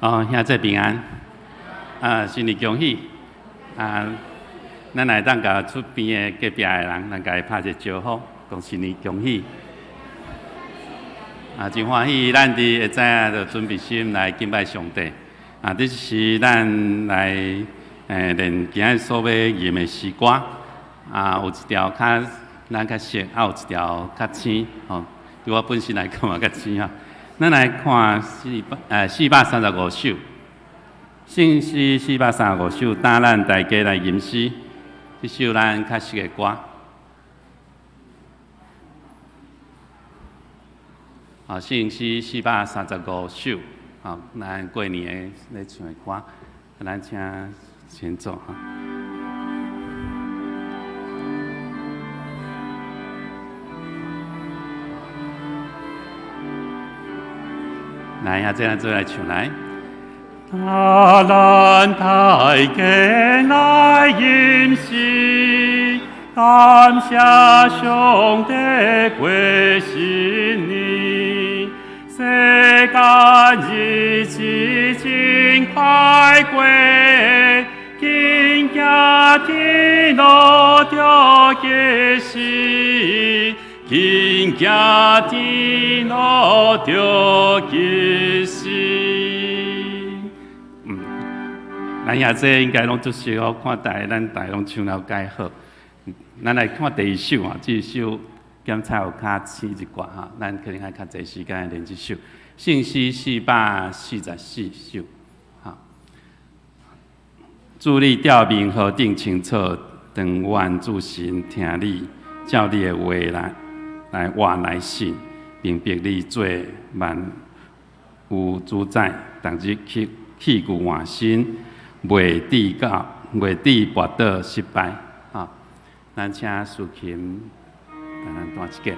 哦，兄弟平安，啊，新年恭喜！啊，咱來當共厝邊的隔壁的人，咱共伊拍一個招呼，講新年恭喜！啊，真歡喜，咱佇會早就準備心來敬拜上帝。啊，這是咱來練今仔所欲吟的詩歌。啊，有一條較咱較熟，啊，有一條較淺，吼。對我本身來講嘛較淺吼。咱來看435首，聖詩四百三十五首，帶咱大家來吟詩，這首咱較熟的歌。啊，聖詩四百三十五首，好，咱過年的咧唱的歌，咱請前奏哈。來，啊，這咱做來唱來。啊，咱大家來吟詩，感謝上帝過新年，世間日子真快過，緊行天路著吉時，緊行天路著吉時。咱遐這應該攏足熟哦，看大家咱大家攏唱了蓋好。咱來看第二首啊，這首檢查有較淺一寡哈，咱可能愛較濟時間來練這首。聖詩444首，哈。主你照明何等清楚，當願諸神聽你，照你的話來話來信，明白你做萬有主宰，逐日去器具換新。袂致到，袂致跋倒失敗。啊，咱請蘇琴來咱彈一件。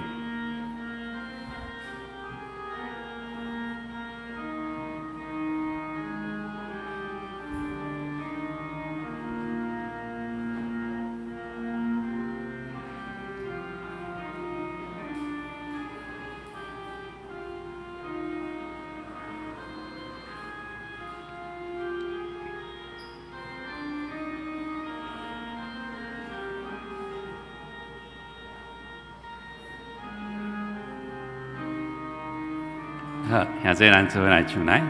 好，現在咱做伙來唱來。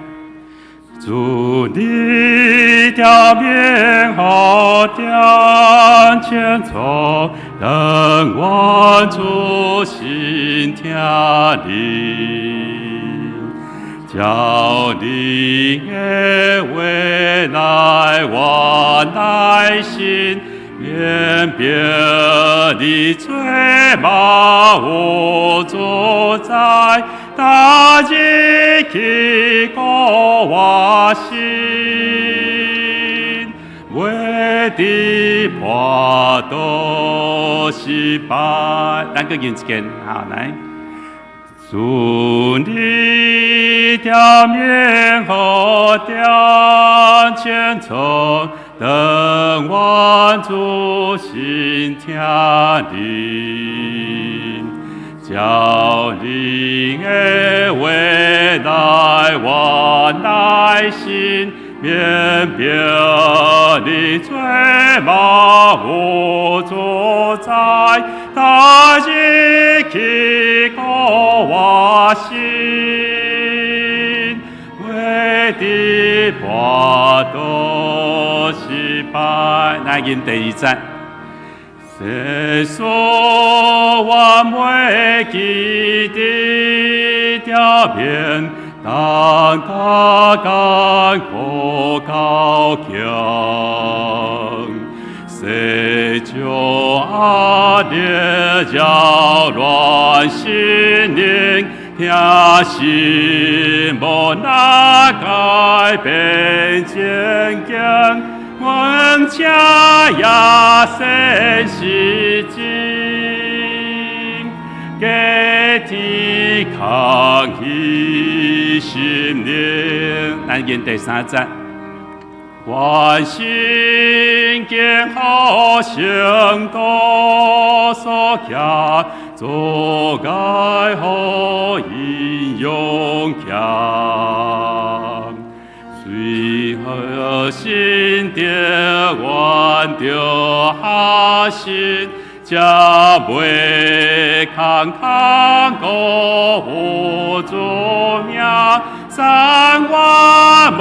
主你照明何等清楚，當願諸神聽你，照你的話來換來信，明白你做萬有主宰，逐日器具換新，袂致跋倒失敗。咱閣吟一遍，好來。主你照明何等清楚，當願諸神聽你，照你的話來換來信，明白你做萬有主宰，逐日器具換新，袂致跋倒失敗。來吟第二節。世事我袂記得條面，當他艱苦高強，世上壓力擾亂心靈，聽信無那改變前景，阮請耶穌實證，加添空虛心靈。咱吟第三節。願聖經予聖徒所行，阻礙予𪜶勇強。主信德愿著下信，才袂空空辜负主名，三愿无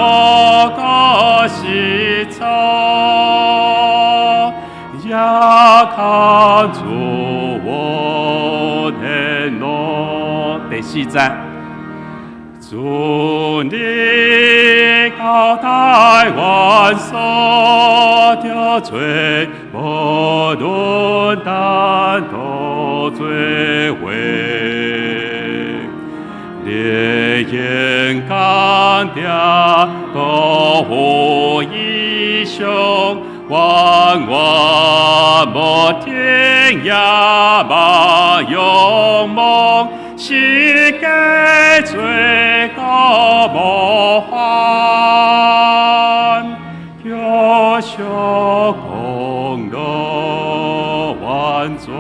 过失错，也靠主我的路。第四節。主你交代阮所著罪，無論擔當做伙，烈焰鋼鐵保護異象，願我無天涯馬勇猛，是給罪過無還，叫小功勞完全。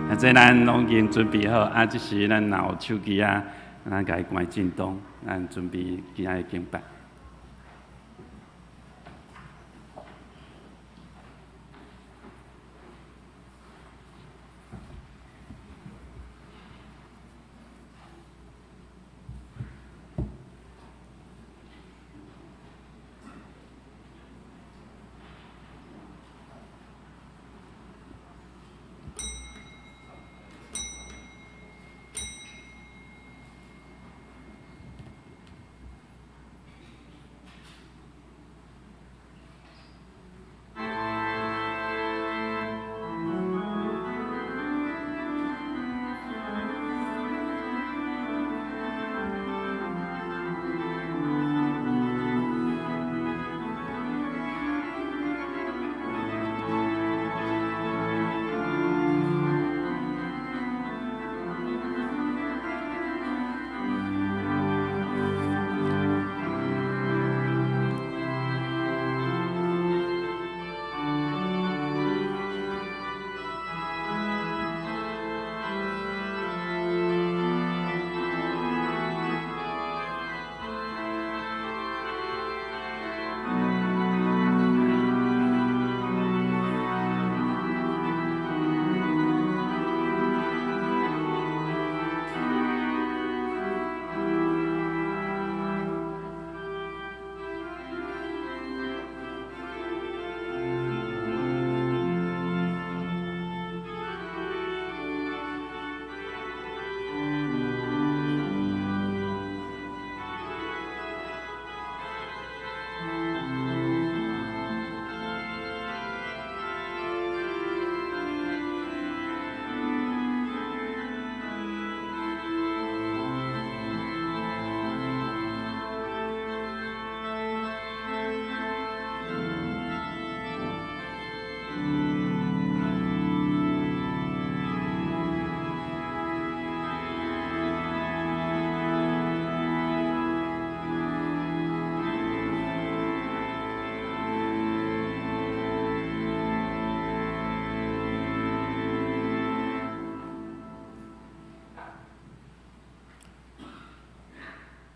啊，這咱攏已經準備好，啊，這時咱若有手機啊，咱共伊關震動，咱準備今仔日敬拜。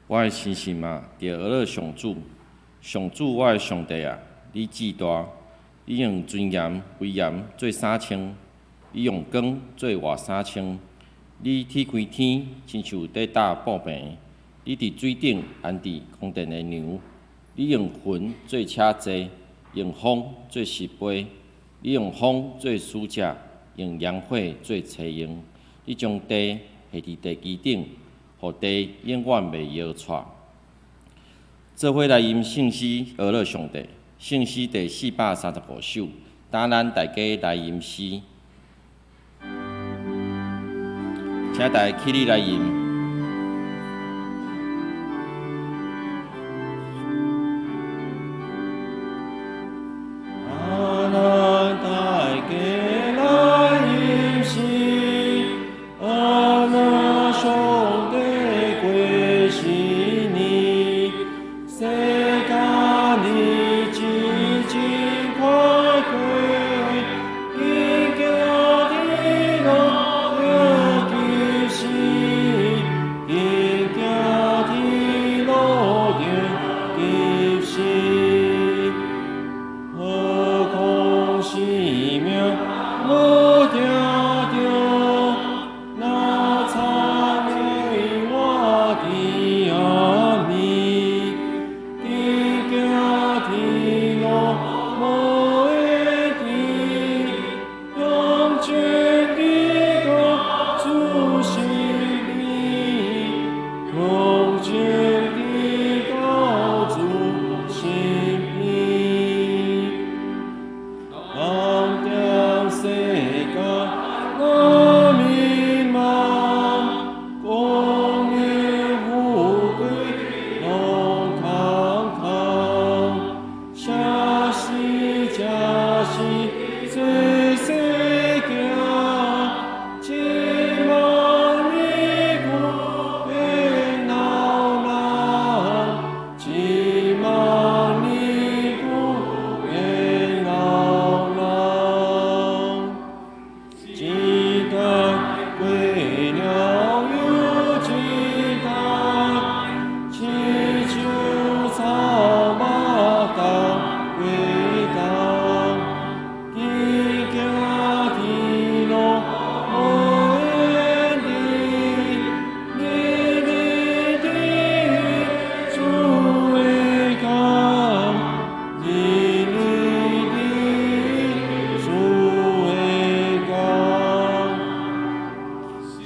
我的信心啊，著呵咾上主，上主我的上帝啊，你至大，你用尊嚴、威嚴做衫穿，你用光做外衫穿，你鐵開天，親像佇搭布棚，你佇水頂安置宮殿的梁，你用雲做車座，用風做石杯，你用風做使者，用炎火做車用，你將地下佇地基頂。予地永遠袂搖掣。做伙來吟聖詩，呵咾上帝。聖詩第435首，等咱大家來吟詩，請大家起立來吟。是。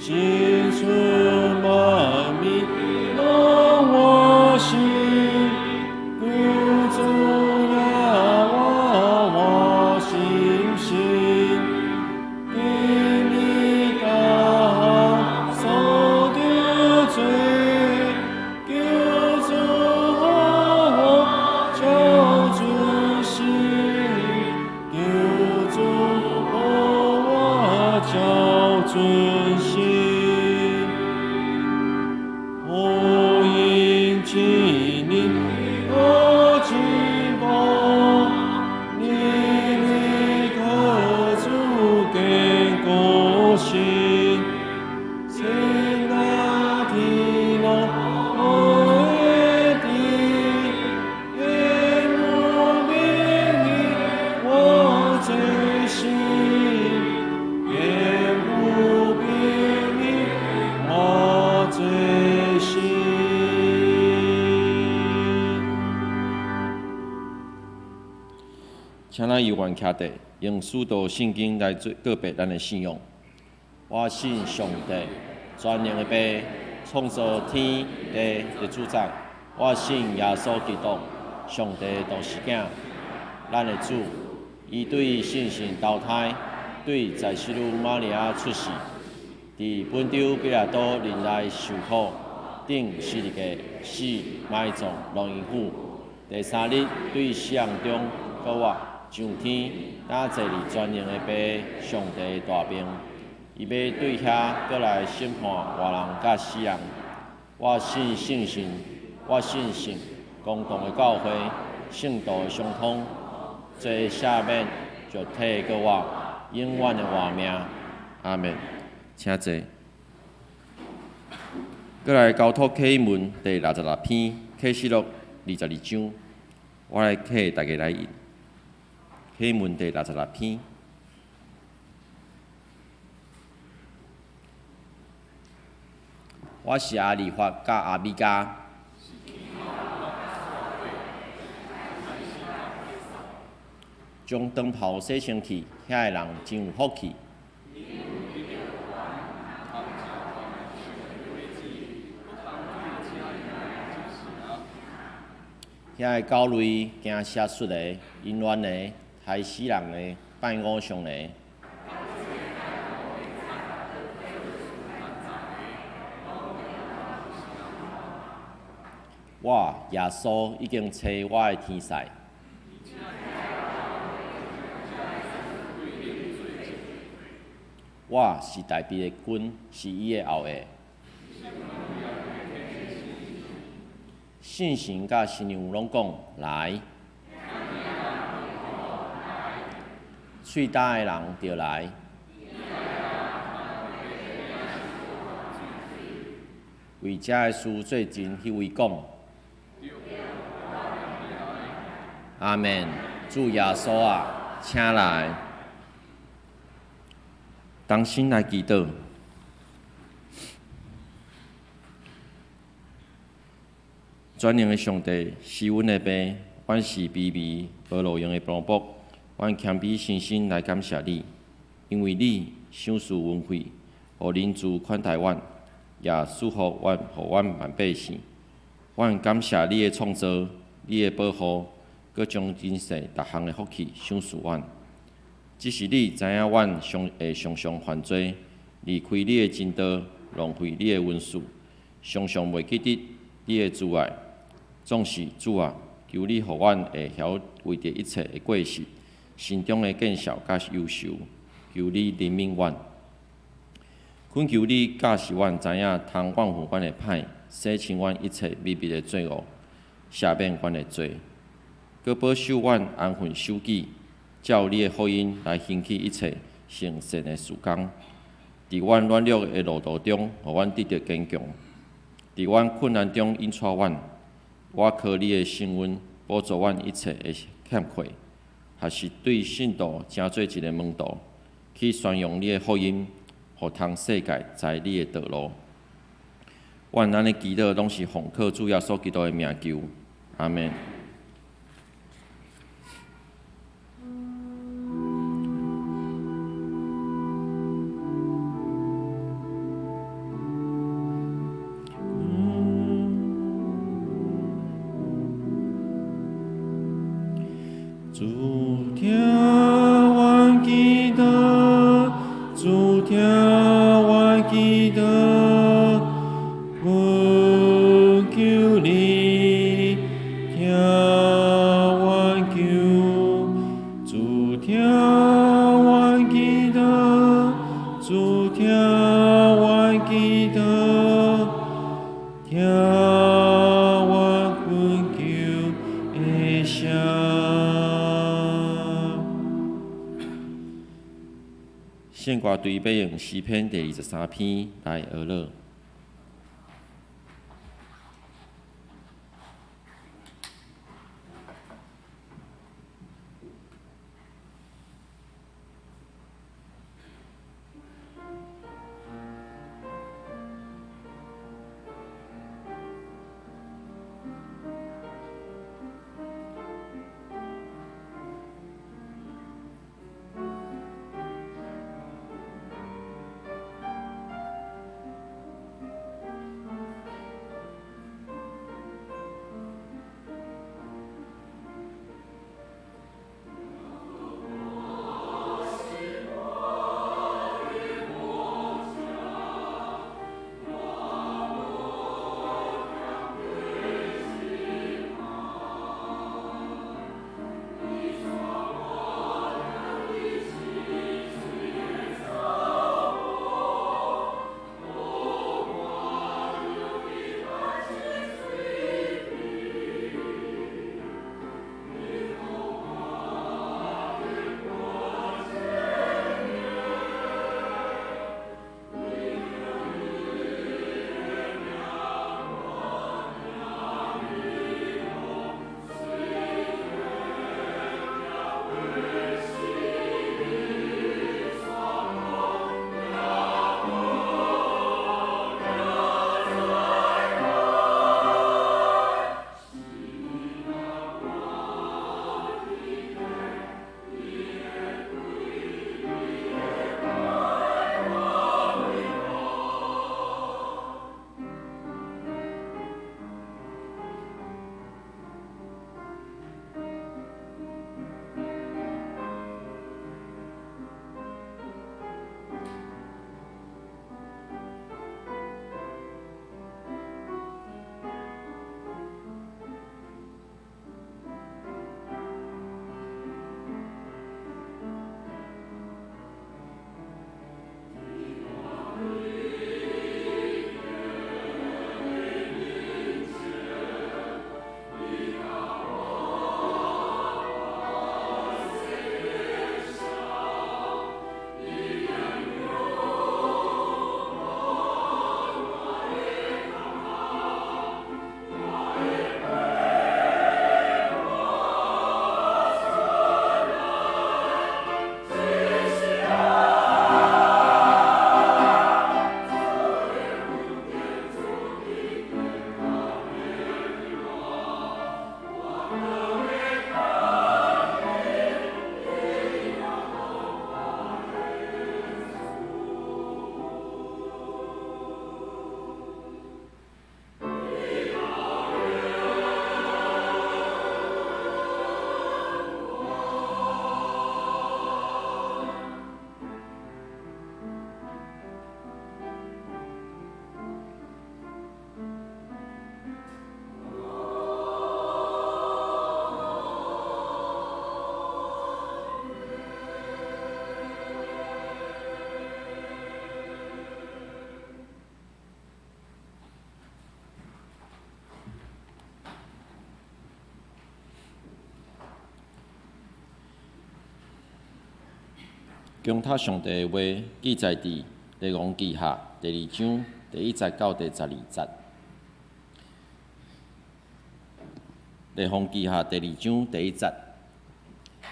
真出萬民攏我心，求主耶和華我信心，伫你家所得罪，求主予我照準時，求主予我照準時。福音一年閣一步，年年靠主堅固心，千那天路無會知，永無變我這心，永無變我這心。請咱猶原徛地，用使徒信經來做告白咱的信仰。我信上帝，全能的父，創造天地的主宰。我信耶穌基督，上帝的獨生囝，咱的主。伊對聖神投胎，對在聖女瑪利亞出世，佇本丟彼拉多任內受苦，釘十字架，死，埋葬，落陰府。第三日對死人中復活，上天，今坐佇全能的父上帝大爿。伊欲對遐閣來審判活人佮死人。我信聖神，我信聖公同的教會，聖徒的相通，罪赦免，肉體的復活，永遠的活命。阿們。請坐。閣來交託啟文第66篇，啟示錄22章，我來替大家來印。啟文第66篇。我是阿利法佮阿米迦。將長袍洗清氣，遐个人真有福氣。遐个狗類行邪術的、淫亂的、刣死人的、拜偶像的。我耶穌已經差我的天使。我是大衛的根，是伊的後裔。聖神佮新娘攏講來，喙焦的人著來。為這个事做真彼位講，阿們，主耶穌啊，請來。同心來祈禱。全能的上帝是阮的爸，阮是卑微無路用的奴僕，阮謙卑深深來感謝你，因為你賞賜恩惠，予仁慈款待阮，也賜福阮，予阮萬百姓。阮感謝你的創造，你的保護，閣將今世逐項的福氣賞賜阮。只是你知影阮常會常常犯罪，離開你的真道，浪費你的恩賜，常常袂記得你的慈愛。總是主啊，求你予阮會曉為著一切的過失，心中的見笑佮憂愁，求你憐憫阮。懇求你教示阮知影通怨恨阮的歹，洗清阮一切秘密的罪惡，赦免阮的罪，閣保守阮安分守己，照你的福音來興起一切行善的事工。佇阮軟弱的路途中，予阮得著堅強；佇阮困難中引帶阮。我靠你的聖恩，補足阮一切的欠缺，學習對信徒成做一个門徒，去宣揚你的福音，予通世界知你的道路。阮按呢祈禱，攏是奉靠主耶穌基督的名求，阿們。主聽阮祈禱，主聽阮祈禱，懇求你聽阮求。主聽阮祈禱，主聽阮祈禱，聽阮懇求的聲。聖歌隊欲用詩篇第23篇來學樂。恭讀上帝的話記載佇列王紀下第二章第一節到第12節。列王紀下第二章第一節，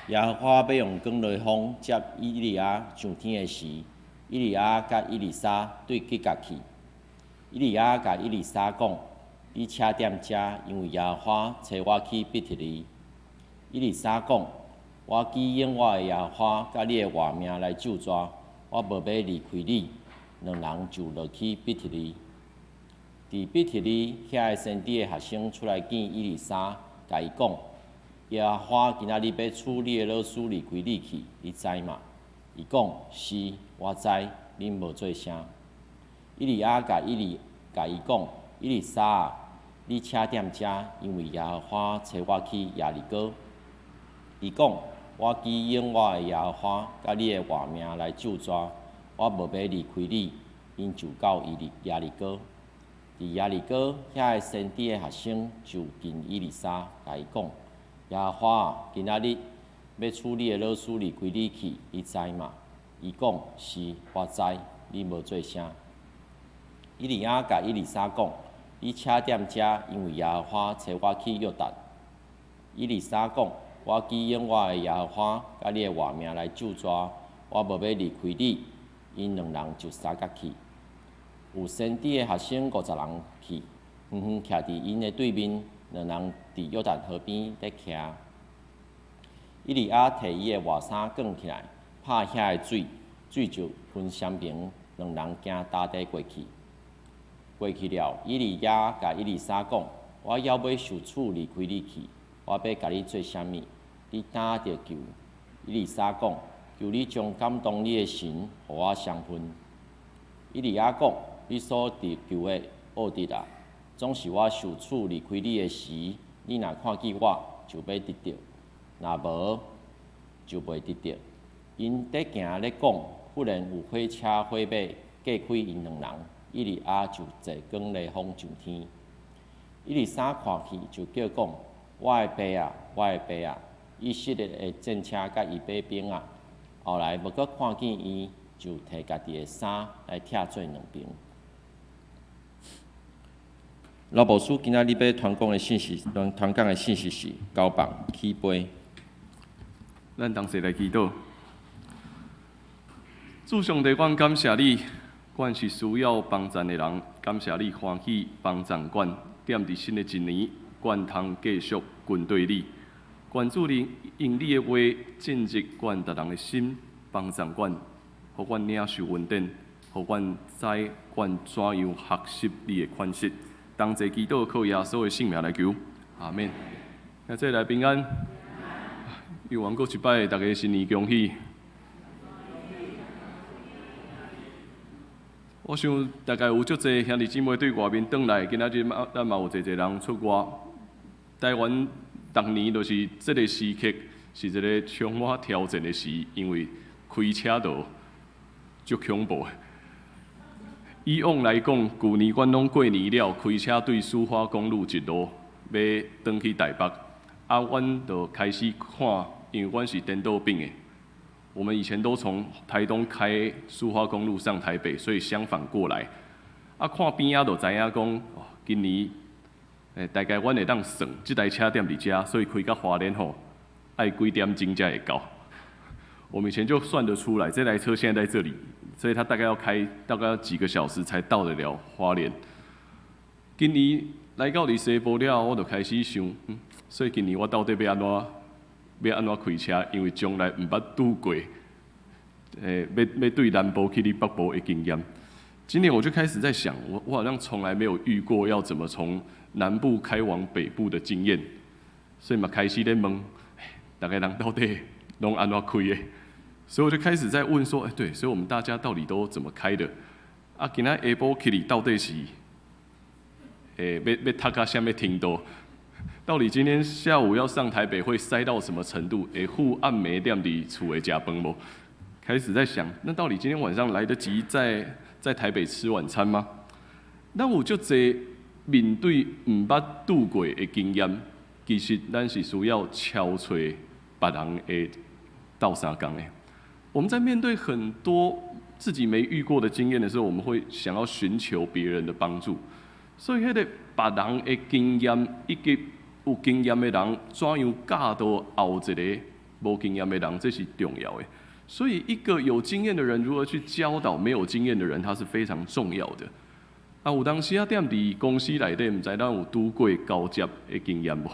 耶和華欲用捲雷風接以利亞上天的時，以利亞佮以利沙對吉甲去。以利亞共以利沙講：你請踮遮，因為耶和華差我去伯特利。以利沙講：我舉永活的耶和華佮你的活命來咒詛，我無欲離開你。兩人就落去伯特利。佇伯特利，遐个先知的學生出來見以利沙，共伊講：耶和華今仔日欲處你的老師離開你去，你知嗎？伊講：是，我知，恁無做聲。以利亞共伊講：以利沙啊，你請踮遮，因為耶和華差我去耶利哥。伊講：我舉永活的耶和華佮你的活命來咒詛，我無欲離開你。𪜶就到耶利哥。佇耶利哥遐个先知的學生就近以利沙，共伊講：耶和華啊，今仔日欲處你的老師離開你去，你知嗎？伊講：是，我知，恁無做聲。以利亞共以利沙講：你請踮遮，因為耶和華差我去約旦。以利沙講：我舉永活的耶和華佮你的活命來咒詛，我無欲離開你。𪜶兩人就相佮去。有先知的學生50人去，遠遠徛佇𪜶的對面，兩人佇約旦河邊咧徛。以利亞提伊的外衫捲起來，拍遐个水，水就分雙爿，兩人行乾地過去。過去了，以利亞共以利沙講：我猶欲受處離開你去，我欲共你做啥物？你膽著求。以利沙講：求你將感動你的神，予我賞份。以利亞講：你所求的，報得啊！總是我受處離開你的時，你若看見我，就欲得著；若無，就袂得著。𪜶佇行咧講，忽然有火車火馬隔開𪜶兩人，以利亞就坐捲犁風上天。以利沙看去，就叫講：我的爸啊，我的爸啊！以色列的戰車佮伊馬兵啊！後來無閣看見伊，就提家己的衫來拆做兩爿。老牧師今仔日欲傳講的信息，傳講的信息是交棒起飛。咱同齊來祈禱。主上帝，阮感謝你，阮是需要幫贊的人，感謝你歡喜幫贊阮。踮佇新的一年，阮通繼續跟隨你。願主你用你的話進入阮逐人的心，幫贊阮，予阮領受恩典，予阮知阮怎樣學習你的款式。同齊祈禱，靠耶穌的聖名來求，阿們。兄弟來平安，又還閣一擺，大家新年恭喜。我想大概有足濟兄弟姊妹對外面轉來，今仔日嘛，咱嘛有濟濟人出外。台灣逐年都是這个時刻，是一个充滿挑戰的時，因為開車都足恐怖的。以往來講，舊年阮攏過年了，開車對蘇花公路一路欲轉去台北，啊，阮就開始看，因為阮是顛倒反的。我們以前都從台東開蘇花公路上台北，所以相反過來。啊，看邊仔就知影講，哦，今年，大概阮會當算，這台車踮佇遮，所以開到花蓮吼，愛幾點鐘才會到。我們以前就算得出來，這台車現在在這裡，所以他大概要開大概要幾個小時才到得了花蓮。今年來到佇西部了，我就開始想，所以今年我到底欲按怎，欲按怎開車？因為從來毋捌拄過，欲對南部去佇北部的經驗。今年我就開始在想，我好像從來沒有遇過要怎麼從南部開往北部的經驗，所以嘛開始咧問，逐家人到底攏按怎開的？所以我就開始在問說，欸，對，所以我們大家到底都怎麼開的？啊，今仔下晡起來到底是，欲讀到啥物程度？到底今天下午要上台北會塞到什麼程度？會赴暗暝踮佇厝內食飯無？開始在想，那到底今天晚上來得及在台北吃晚餐嗎？咱有足濟面對毋捌拄過的經驗，其實咱是需要敲揣別人的鬥相共的。我們在面對很多自己沒遇過的經驗的時候，我們會想要尋求別人的幫助。所以，彼个別人的經驗以及有經驗的人怎樣教導後一个無經驗的人，這是重要的。所以，一個有經驗的人如何去教導沒有經驗的人，他是非常重要的。啊，有當時啊，踮佇公司內底，毋知咱有拄過交接的經驗無？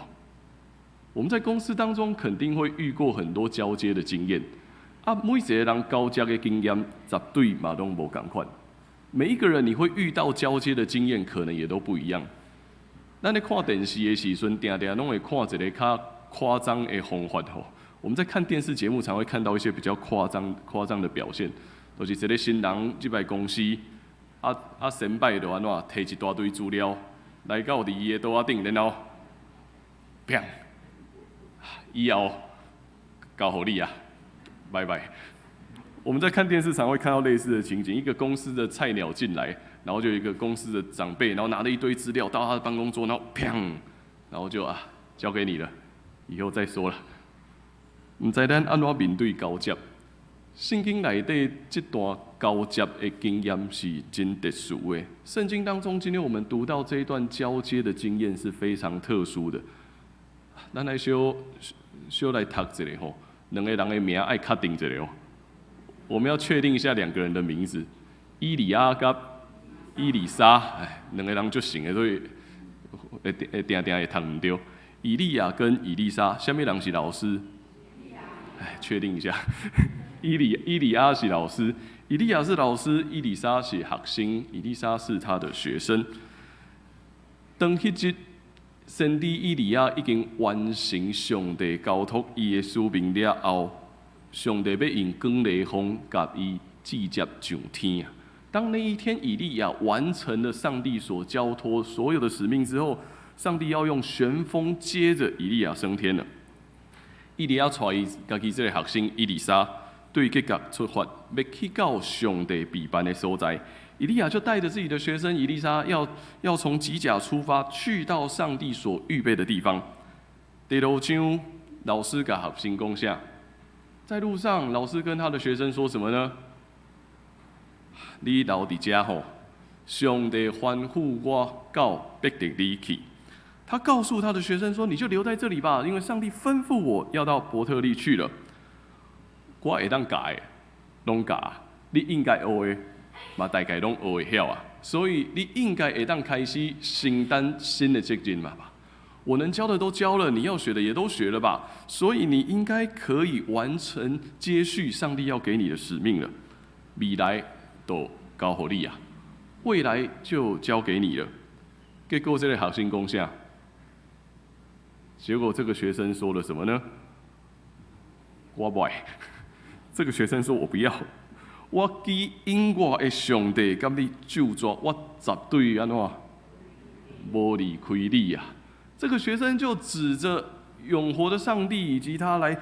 我們在公司當中肯定會遇過很多交接的經驗。啊，每一個人交接的經驗絕對嘛攏無仝款。每一個人你會遇到交接的經驗，可能也都不一樣。咱咧看電視的時陣，定定攏會看一个較誇張的方法吼。我們在看電視節目，常會看到一些比較誇張、誇張的表現，就是一個新人入來公司，前擺就按怎，提一大堆資料來到佇伊的桌仔頂，然後，砰！以後交予你啊，拜拜。我們在看電視常會看到類似的情景，一個公司的菜鳥進來，然後就有一個公司的長輩，然後拿了一堆資料到他的辦公桌，然後砰，然後就啊交給你了，以後再說了。毋知咱按怎面對交接？聖經內底這段交接的經驗是真特殊的。聖經當中，今天我們讀到這一段交接的經驗是非常特殊的。咱來小小來讀一下吼，兩個人的名愛確定一下哦。我們要確定一下兩個人的名字，以利亞佮以利沙，哎，兩個人足像的，所以會會定定會讀毋著。以利亞跟以利沙，啥物人是老師？哎，確定一下，以利亞是老師，以利亞是老師，以利沙是學生，以利沙是他的學生。當彼日先知以利亞已經完成上帝交託伊的使命了後，上帝欲用捲籬風共伊接上天啊！當那一天以利亞完成了上帝所交託所有的使命之後，上帝要用旋風接着以利亞升天了。以利亞帶伊家己這個學生以利沙對吉甲出發，欲去到上帝備辦的所在。以利亞就帶着自己的學生以利沙要，要從吉甲出發，去到上帝所預備的地方。佇路上，老師共學生講啥？在路上，老師跟他的學生說什麼呢？你留佇遮吼，上帝吩咐我到伯特利去。他告訴他的學生說：“你就留在這裡吧，因為上帝吩咐我要到伯特利去了。我會當教的，攏教，你應該學的，嘛大概攏學會曉啊。所以你應該會當開始承擔新的責任嘛吧？我能教的都教了，你要學的也都學了吧？所以你應該可以完成接續上帝要給你的使命了。未來都交予你啊，未來就交給你了。結果這個學生講啥？結果這個學生說了什麼呢？我無愛。這個學生說我不要，我舉永活的上帝佮你咒詛，我絕對按怎無離開你啊！這個學生就指着永活的上帝以及他來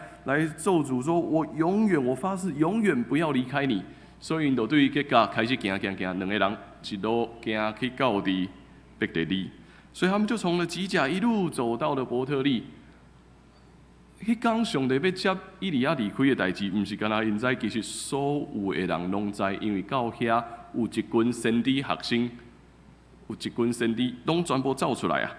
咒詛說：我永遠，我發誓，永遠不要離開你。所以𪜶就對吉甲開始行行行，兩個人一路行去到佇伯特利。所以他們就從了吉甲一路走到了伯特利。彼工上帝欲接以利亞離開的代誌，毋是干焦𪜶知，其實所有的人攏知，因為到遐有一群先知學生，有一群先知攏全部走出來啊。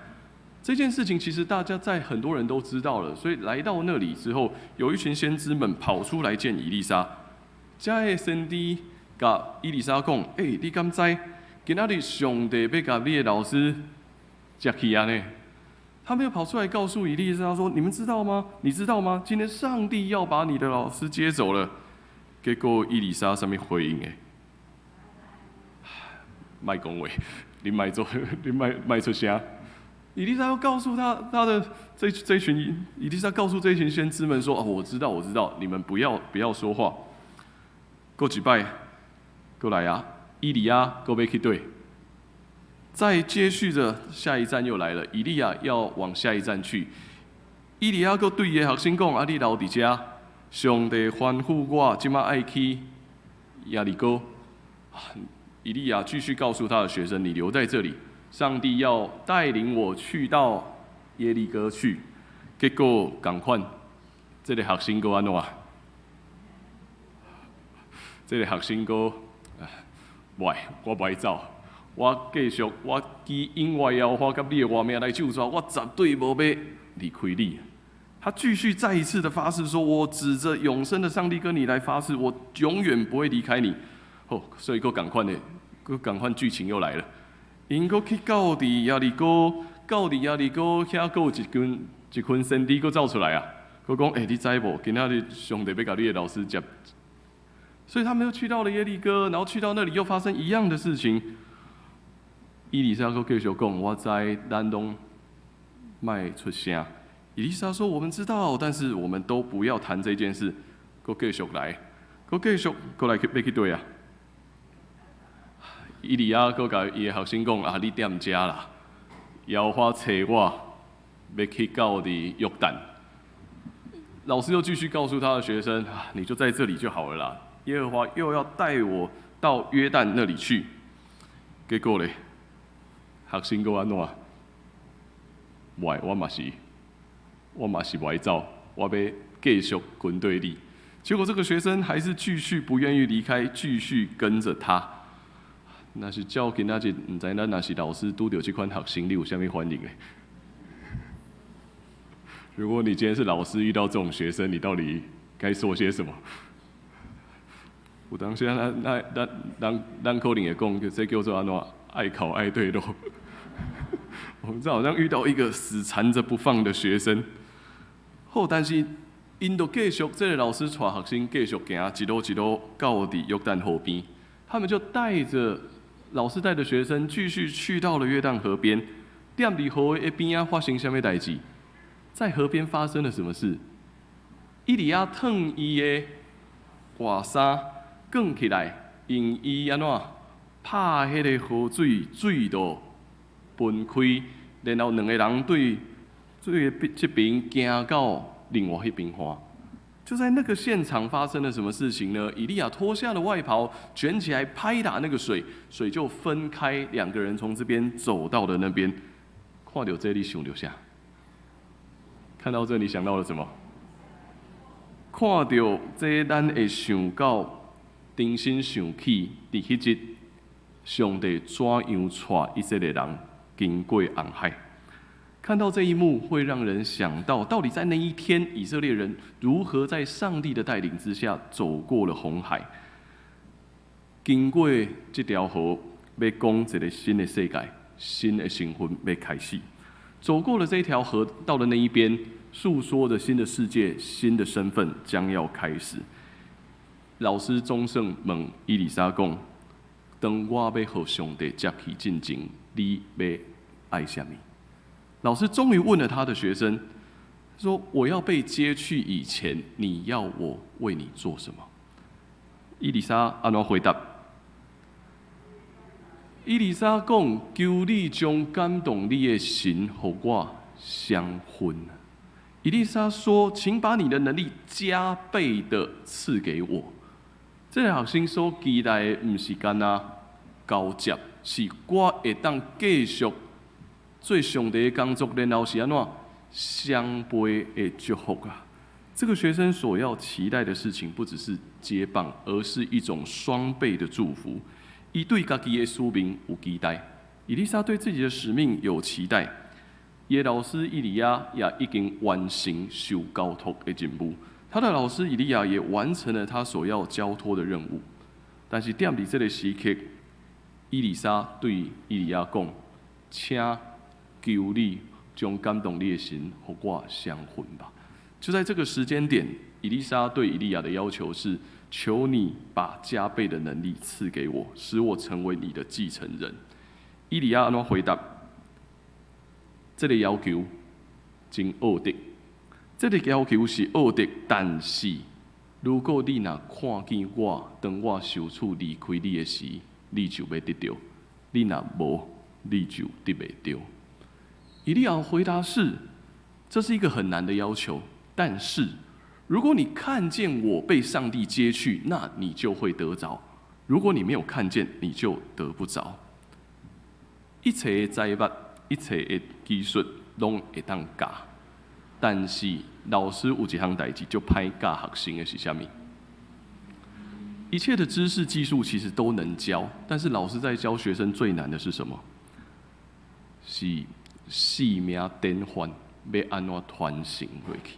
這件事情其實大家在很多人都知道了，所以來到那裡之後，有一群先知們跑出來見以利沙。這个先知共以利沙講：“欸，你敢知？今仔日上帝欲共你的老師接去啊呢？”他們又跑出來告訴以利沙說：“你們知道嗎？你知道嗎？今天上帝要把你的老師接走了。”結果以利沙啥物回應的？莫講話，你莫做，你莫莫出聲。以利沙又告訴他的這群，以利沙告訴這群先知們說：“哦，我知道，我知道，你們不要說話。”過幾擺，過來啊，以利亞閣欲去佗。再接續着下一站又來了，以利亞要往下一站去。以利亞閣對伊的學生講：“啊，你留佇遮，上帝吩咐我，這馬愛去耶利哥。”以利亞繼續告訴他的學生：“你留在這裡，上帝要帶領我去到耶利哥去。”結果仝款，這个學生閣按怎？這个學生閣，無愛，我無愛走。我繼續，我舉永活耶和華佮你的活命來咒詛，我絕對無欲離開你。他繼續再一次的發誓說：“我指着永生的上帝跟你來發誓，我永遠不會離開你。”哦，所以閣仝款的，閣仝款劇情又來了。𪜶閣去到佇耶利哥，到佇耶利哥遐閣有一群先知閣走出來啊！閣講：“欸，你知無？今仔日上帝欲共你的老師接。”所以他們又去到了耶利哥，然後去到那裡又發生一樣的事情。以利沙閣繼續講：“我知咱攏莫出聲，以利沙說：“我們知道，但是我們都不要談這件事。”閣繼續來，閣繼續閣來去欲去佗啊！以利亞閣共伊的學生講：“啊，你踮遮啦，耶和華差我欲去到佇約旦。”老師又繼續告訴他的學生：“啊，你就在這裡就好了啦。耶和華又要帶我到約旦那裡去。”結果咧，學生閣按怎？喂，我嘛是，我嘛是無愛走，我欲繼續跟綴你。結果這個學生還是繼續不願意離開，繼續跟着他。若是照今仔日，毋知咱若是老師拄著這款學生，你有啥物反應咧？如果你今天是老師，遇到這種學生，你到底該說些什麼？有當時咱咱咱咱咱可能會講，這叫做按怎？愛哭愛綴路。我們這好像遇到一個死纏着不放的學生。好，但是𪜶就繼續，這個老師帶學生繼續行，一路一路到佇約旦河邊。他們就帶着老師帶着學生繼續去到了約旦河邊。踮佇河的邊仔發生啥物代誌？在河邊發生了什麼事？以利亞脫伊的外衫，捲起來，用伊按怎拍彼个河水，水就分開，然後兩个人對水的這邊行到另外彼邊岸。就在那個現場發生了什麼事情呢？以利亞脫下了外袍，捲起來拍打那個水，水就分開，兩個人從這邊走到了那邊。看著這，你想著啥？看到這，你想到了什麼？看著這，咱會想到，重新想起，佇彼日，上帝怎樣帶以色列人經過紅海。看到這一幕，會讓人想到，到底在那一天，以色列人如何在上帝的帶領之下走過了紅海，經過這條河，欲講一个新的世界、新的身份欲開始。走過了這條河，到了那一邊，訴說着新的世界、新的身份將要開始。老師總算問以利沙講：“當我欲予上帝接去進前，你欲愛啥物？”老師終於問了他的學生，說：“我要被接去以前，你要我為你做什麼？”以利沙按怎回答？以利沙講：“求你將感動你的神予我雙份。”以利沙說：“請把你的能力加倍的賜給我。”這个學生所期待的，毋是干焦交接，是我會當繼續做上帝的工作，然後是按怎雙倍的祝福啊！這個學生所要期待的事情，不只是接棒，而是一種雙倍的祝福。伊對家己的使命有期待，以利沙對自己的使命有期待。伊的老師以利亞也已經完成受交託的任務，他的老師以利亞也完成了他所要交託的任務。但是踮佇這个時刻，以利沙對以利亞講：“請求你將感動你的神予我雙份吧。”就在這個時間點，以利沙對以利亞的要求是：求你把加倍的能力賜給我，使我成為你的繼承人。以利亞按怎回答？這个要求真惡毒，這个要求是惡毒，但是如果你若看見我，當我受處離開你的時，你就欲得著；你若無，你就得袂著。以利亞回答是：這是一個很難的要求，但是如果你看見我被上帝接去，那你就會得著；如果你沒有看見，你就得不著。一切的才物，一切的技術，攏會當教，但是老師有一項代誌，足歹教學生的是啥物？一切的知識技術其實都能教，但是老師在教學生最難的是什麼？是生命典範欲按怎傳承落去。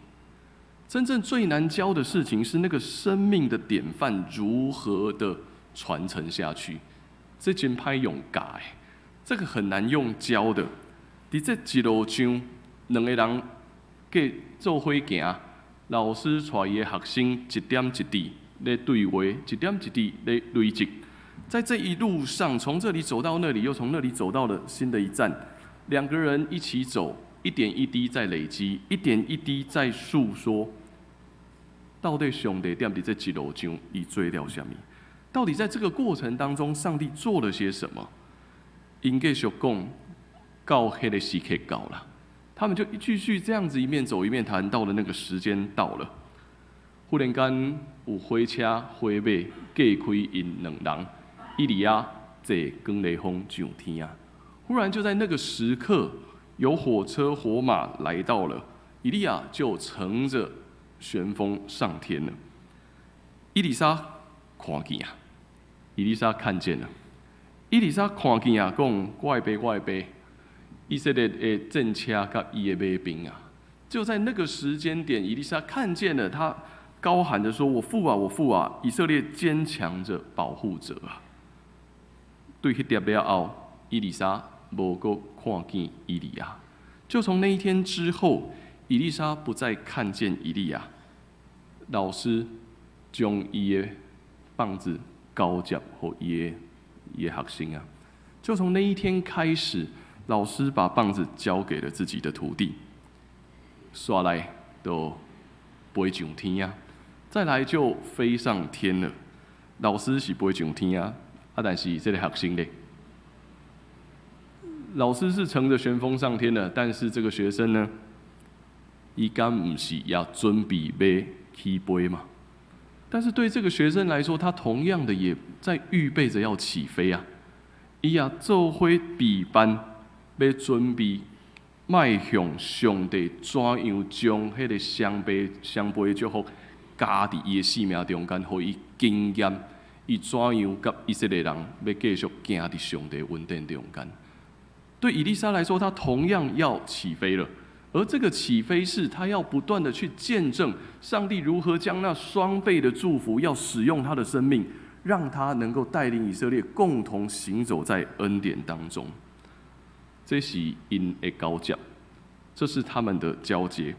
真正最難教的事情是那個生命的典範如何的傳承下去。這真歹用教的，這個很難用教的。佇這一路上，兩個人計做伙行，老師帶伊的學生一點一滴咧對話，一點一滴咧累積。在這一路上，從這裡走到那裡，又從那裡走到了新的一站，兩個人一起走，一點一滴在累積，一點一滴在訴說，到底上帝踮佇這一路上，伊做了啥物？到底在這個過程當中，上帝做了些什麼？𪜶繼續講，到彼个時刻到了，他們就繼續這樣子一面走一面談，到了那個時間到了，忽然間有火車火馬隔開𪜶兩人，以利亞坐捲螺風上天啊！忽然就在那個時刻，有火車火馬來到了，以利亞就乘着旋風上天了。以利沙看見啊，以利沙看見了。以利沙看見啊，講我的爸，我的爸，以色列的戰車佮伊的馬兵啊，就在那個時間點，以利沙看見了，他高喊着說：“我父啊，我父啊！以色列堅強的保護者啊！”對彼粒了後，以利沙無閣看見以利亞。就從那一天之後，以利沙不再看見以利亞。老師將伊的棒子交接予伊的學生啊，就從那一天開始，老師把棒子交給了自己的徒弟，紲來就飛上天啊，再來就飛上天了。老師是飛上天啊，啊，但是這個學生咧，老師是乘着旋風上天的，但是這個學生呢，伊敢毋是也準備欲起飛嘛？但是對這個學生來說，他同樣的也在預備着要起飛啊！伊也做伙備辦，欲準備邁向上帝怎樣將彼个雙倍雙倍的祝福加佇伊的生命中間，予伊經驗，伊怎樣佮以色列人欲繼續行佇上帝恩典中間。對以利沙來說，他同樣要起飛了。而這個起飛是，他要不斷的去見證上帝如何將那雙倍的祝福，要使用他的生命，讓他能夠帶領以色列共同行走在恩典當中。這是𪜶的交接，這是他們的交接。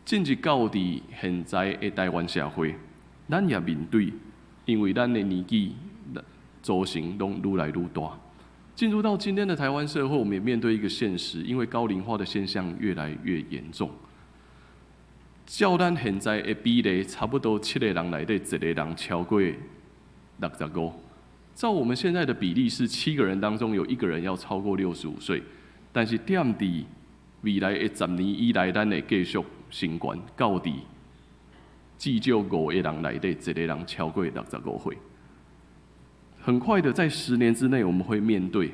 進入到佇現在的台灣社會，咱也面對，因為咱的年紀組成攏愈來愈大。進入到今天的台灣社會，我們也面對一個現實，因為高齡化的現象越來越嚴重。照咱現在的比例，差不多七個人內底一個人超過65。照我們現在的比例是七個人當中有一個人要超過65歲，但是踮佇未來的10年以來，咱會繼續升懸，到佇至少五個人內底一個人超過65歲。很快的，在10年之內，我們會面對，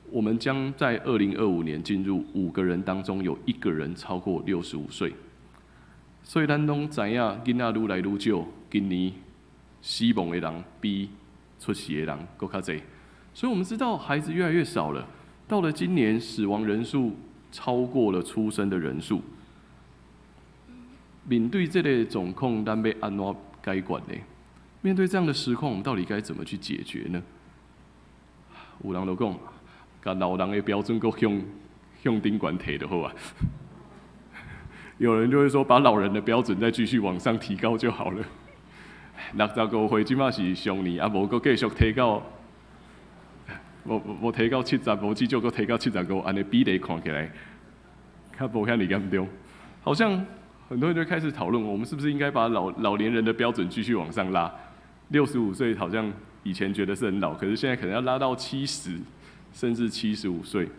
我們將在2025年進入五個人當中有一個人超過65歲。所以咱攏知影，囡仔愈來愈少，今年死亡的人比出世的人閣較濟。所以我們知道孩子越來越少了。到了今年，死亡人數超過了出生的人數。面對這個狀況，咱欲按怎解決呢？面對這樣的實況，我們到底該怎麼去解決呢？有人就講，共老人的標準閣向向頂懸提就好啊。有人就會說，把老人的標準再繼續往上提高就好了。65歲這馬是上年，啊，無閣繼續提到，無無提到70，無至少閣提到75，按呢比例看起來，較無遐爾嚴重。好像很多人就開始討論，我們是不是應該把老年人的標準繼續往上拉？65歲好像以前覺得是很老，可是現在可能要拉到70，甚至75歲。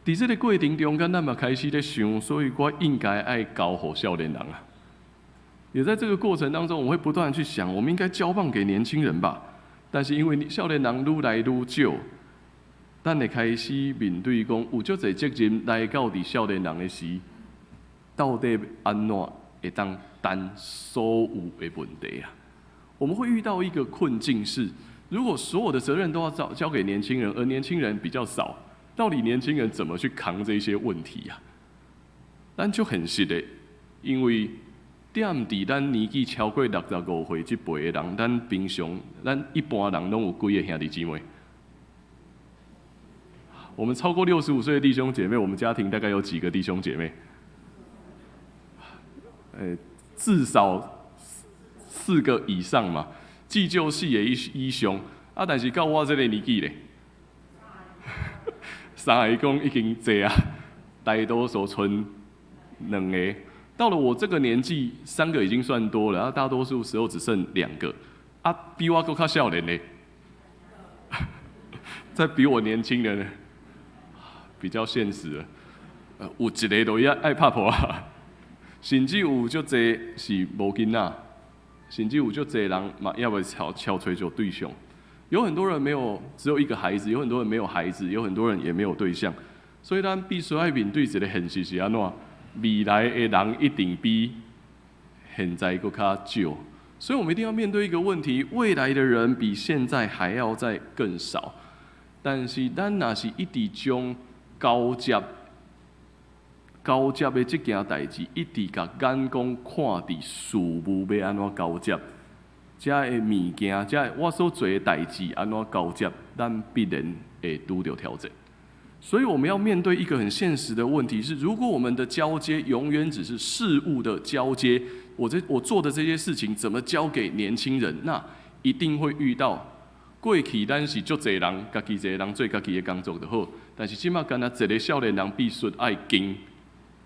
佇這個過程中間，咱嘛開始咧想，所以我應該愛交予少年人啊。也在這個過程當中，我會不斷去想，我們應該交棒給年輕人吧。但是因為少年人愈來愈少，咱會開始面對講，有足濟責任來到佇少年人的時，到底按怎會當擔所有的問題啊？我們會遇到一個困境是，如果所有的責任都要交給年輕人，而年輕人比較少，到底年輕人怎麼去扛這些問題啊？咱就現實的，因為踮佇咱年紀超過65歲這輩的人，咱平常咱一般人攏有幾个兄弟姊妹？我們超過65歲的弟兄姐妹，我們家庭大概有幾個弟兄姐妹？至少四個以上嘛，至少四個以上。啊，但是到我這個年紀咧，三个講已經濟啊，大多數賰兩个。到了我這個年紀，三個已經算多了，啊，大多數時候只剩兩個。啊，比我閣較少年的，再比我年輕的呢，比較現實了。有一个就愛拍破啊，甚至有足濟是無囡仔，甚至有足濟人嘛猶未敲揣著對象。有很多人沒有，只有一個孩子；有很多人沒有孩子，有很多人也沒有對象。所以咱必須愛面對一個現實是按怎？未來的人一定比現在閣較少。所以我們一定要面對一個問題：未來的人比現在還要再更少。但是咱若是一直將交接的這件代誌，一直共眼光看佇事務欲按怎交接，遮的物件，遮我所做的代誌按怎交接，咱必然會拄著挑戰。所以我們要面對一個很現實的問題是：如果我們的交接永遠只是事物的交接，我做的這些事情怎麼交給年輕人？那一定會遇到過去咱是足濟人，家己一個人做家己的工作就好。但是這馬干焦一个少年人必須愛經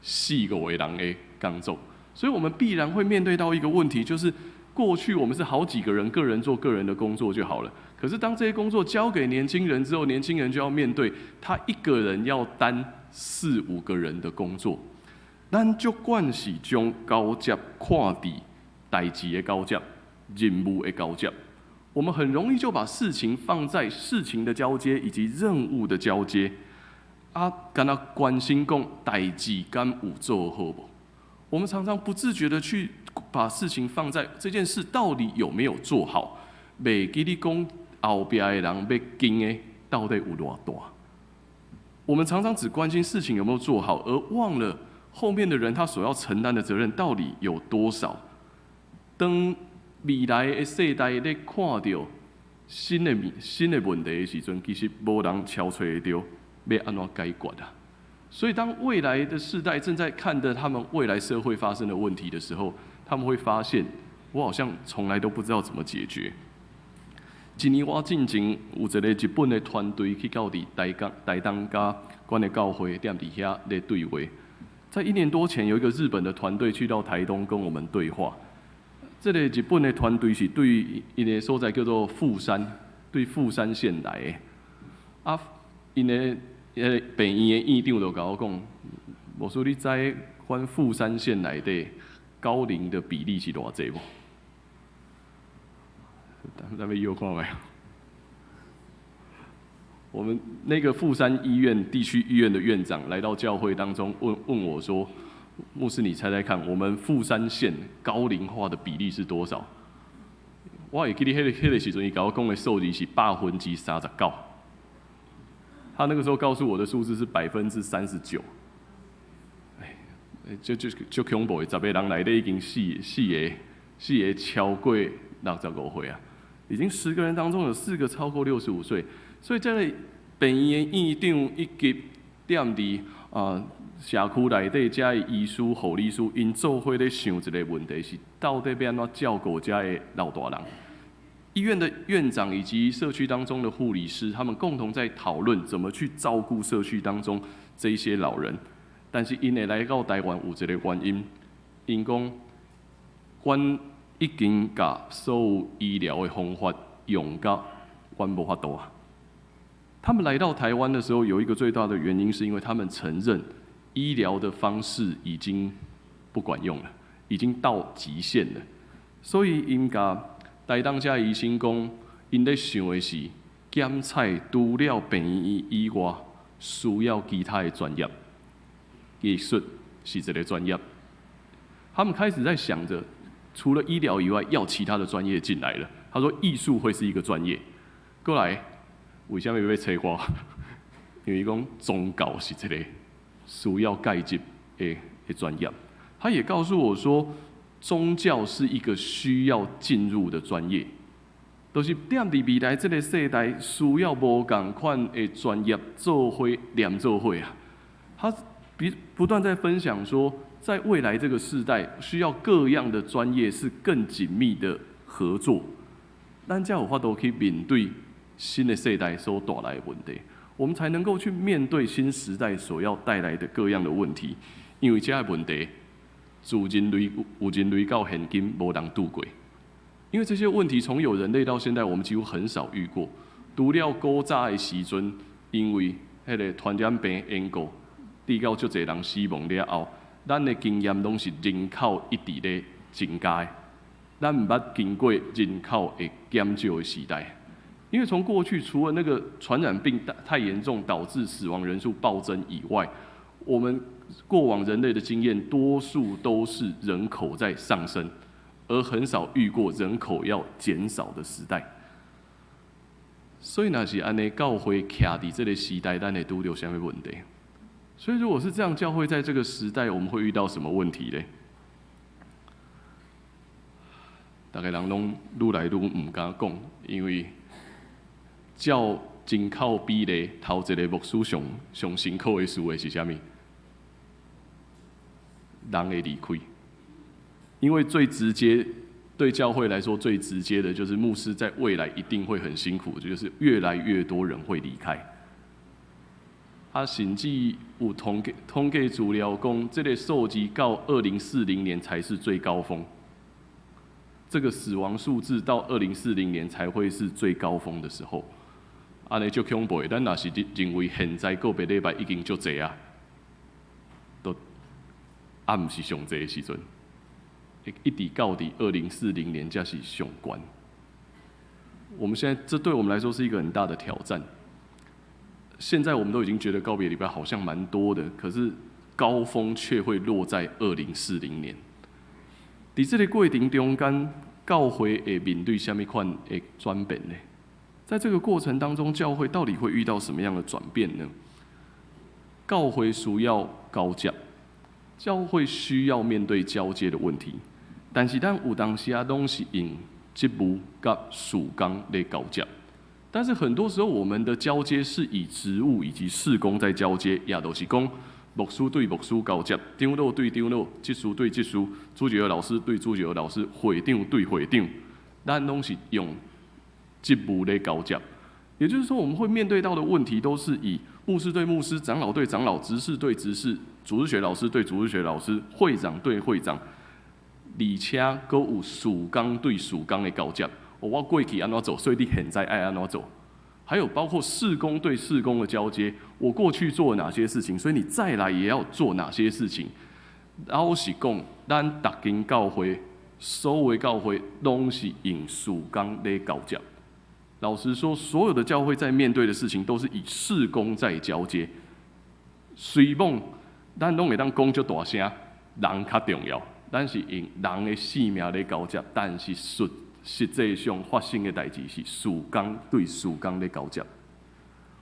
四五個人的工作，所以我們必然會面對到一個問題，就是過去我們是好幾個人，個人做個人的工作就好了。可是當這些工作交給年輕人之後，年輕人就要面對他一個人要擔四五個人的工作。咱足慣是將交接看佇代誌的交接、任務的交接，我們很容易就把事情放在事情的交接以及任務的交接。啊，干焦關心講代誌敢有做好無？我們常常不自覺的去把事情放在這件事到底有沒有做好，袂記得講後壁的人欲經的到底有偌大。我們常常只關心事情有沒有做好，而忘了後面的人他所要承擔的責任到底有多少。當未來的世代咧看著新的問題的時陣，其實無人敲揣會著欲按怎解決啊。所以，當未來的世代正在看著他們未來社會發生的問題的時候，他們會發現，我好像從來都不知道怎麼解決。一年外進前有一个日本的團隊去到佇台港、台東佮阮的教會踮佇遐咧對話。在一年多前，有一個日本的團隊去到台東跟我們對話。這个日本的團隊是對𪜶的所在叫做富山，對富山縣來的。啊，𪜶的彼个病院的院長就共我講，牧師，你知阮富山縣內底高齡的比例是偌濟無？咱欲搖看覓？我們那個富山醫院地區醫院的院長來到教會當中問問我說：“牧師，你猜猜看，我們富山縣高齡化的比例是多少？”我會記得彼個時陣，伊共我講的數字是39%。他那個時候告訴我的數字是39%。哎，就恐怖的，10個人內底已經四個超過65歲啊！已經10個人當中有四個超過65歲，所以這个病院的院長以及踮佇啊社區內底遮的醫師、護理師，𪜶做伙咧想一个問題是，到底欲按怎照顧遮的老大人？醫院的院長以及社區當中的護理師，他們共同在討論怎麼去照顧社區當中這些老人。但是𪜶會來到台灣有一个原因，𪜶講，阮已經共所有醫療的方法用到阮無法度啊。他們來到台灣的時候，有一個最大的原因，是因為他們承認醫療的方式已經不管用了，已經到極限了。所以𪜶共台東遮醫生講，𪜶咧想的是檢採除了病院以外，需要其他的專業。藝術是這個專業。他們開始在想着，除了醫療以外，要其他的專業進來了。他說，藝術會是一個專業。過來，為啥物欲揣我？因為伊講宗教是一个需要介入的專業。他也告訴我說，宗教是一個需要進入的專業，就是踮佇未來這个世代需要無仝款的專業做伙連做伙啊。他不斷在分享說，在未來這個世代，需要各樣的專業是更緊密的合作，咱才有法度去面對新的世代所帶來的問題。我們才能夠去面對新時代所要帶來的各樣的問題。因為這个問題，自人類有人類到現今無人拄過。因為這些問題從有人類到現在，我們幾乎很少遇過。除了古早的時陣，因為彼个傳染病緣故，致到足濟人死亡了後，咱的經驗攏是人口一直咧增加的，咱毋捌經過人口會減少的時代。因為從過去除了那個傳染病太嚴重導致死亡人數暴增以外，我們過往人類的經驗多數都是人口在上升，而很少遇過人口要減少的時代。所以若是按呢，教會徛佇這个時代，咱會拄著啥物問題？所以如果是這樣，教會在這個時代，我們會遇到什麼問題呢？逐个人攏愈來愈毋敢講，因為照人口比例，頭一個牧師上上辛苦的事的是啥物？人會離開，因為最直接對教會來說最直接的就是牧師在未來一定會很辛苦，就是越來越多人會離開。啊，甚至有統計資料講，這个數字到2040年才是最高峰。這個死亡數字到二零四零年才會是最高峰的時候。按呢足恐怖的，咱若是認為現在告別禮拜已經足濟啊，都啊毋是上濟的時陣，一直到佇二零四零年才是上懸。我們現在這對我們來說是一個很大的挑戰。現在我們都已經覺得告別禮拜好像蠻多的，可是高峰卻會落在二零四零年。佇這個過程中間，教會會面對啥物款的轉變呢？在這個過程當中，教會到底會遇到什麼樣的轉變呢？教會需要交接，教會需要面對交接的問題，但是咱有當時啊，攏是用職務佮事工來交接。但是很多時候，我們的交接是以職務以及事工在交接，也就是講，牧師對牧師交接，長老對長老，執事對執事，主日學老師對主日學老師，會長對會長，咱攏是用職務來交接。也就是說，我們會面對到的問題，都是以牧師對牧師、長老對長老、執事對執事、主日學老師對主日學老師、會長對會長，而且閣有事工對事工的交接。我過去按怎做，所以你現在愛按怎做。還有包括事工對事工的交接，我過去做了哪些事情，所以你再來也要做哪些事情。老實講，咱逐間教會，所有教會攏是用事工來交接。老實說，所有的教會在面對的事情，都是以事工在交接。雖罔咱攏會當講足大聲，人較重要，咱是用人的性命來交接，但是實際上發生的代誌是事工對事工的交接。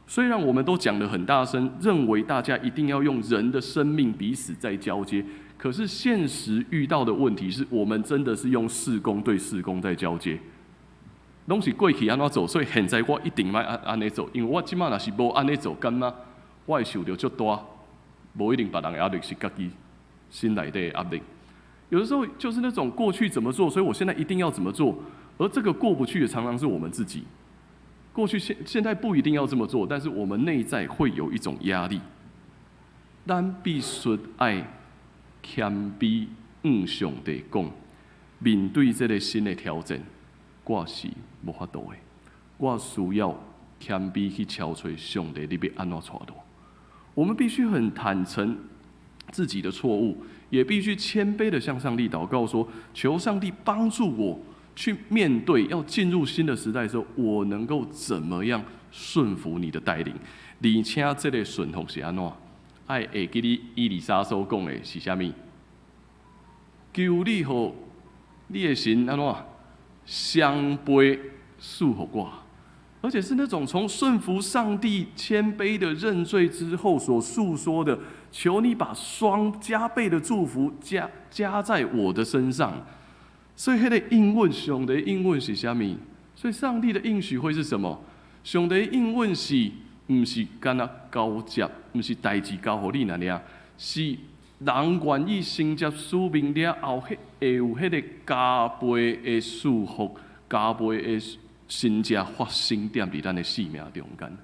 雖然我們都講得很大聲，認為大家一定要用人的生命彼此在交接，可是現實遇到的問題是我們真的是用事工對事工在交接。攏是過去按怎做，所以現在我一定愛按呢做，因為我這馬若是無按呢做，敢若我會受著足大，無一定別人的壓力，是家己心內底的壓力。有的時候就是那種過去怎麼做，所以我現在一定要怎麼做，而這個過不去的常常是我們自己。過去現在不一定要這麼做，但是我們內在會有一種壓力。咱必須愛謙卑，向上帝講，面對這个新的挑戰，我是無法度的，我需要謙卑去敲揣上帝，你欲按怎帶路？我們必須很坦誠自己的錯誤，也必須謙卑的向上帝禱告說，求上帝幫助我去面對要進入新的時代的時候，我能夠怎麼樣順服你的帶領？而且這个順服是按怎？愛會記得以利沙所講的是啥物？求你予你的神按怎雙倍賜予我，而且是那種從順服上帝、謙卑的認罪之後所訴說的，求你把雙加倍的祝福加在我的身上。所以，彼个應允，上帝應允是啥物？所以，上帝的應許會是什麼？上帝應允是毋是干焦交接，毋是代誌交予你爾爾，是人願意承接使命了後，彼會有彼个加倍的祝福、加倍的神蹟發生佇咱的生命中間。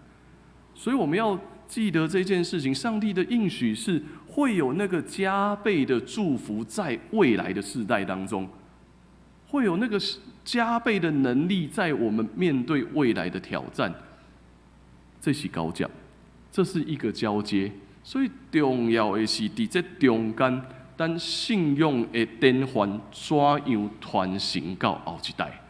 所以我們要記得這件事情，上帝的應許是會有那個加倍的祝福在未來的世代當中，會有那個加倍的能力在我們面對未來的挑戰。這是交接，這是一個交接。所以重要的是，佇這中間，咱信仰的典範怎樣傳承到後一代。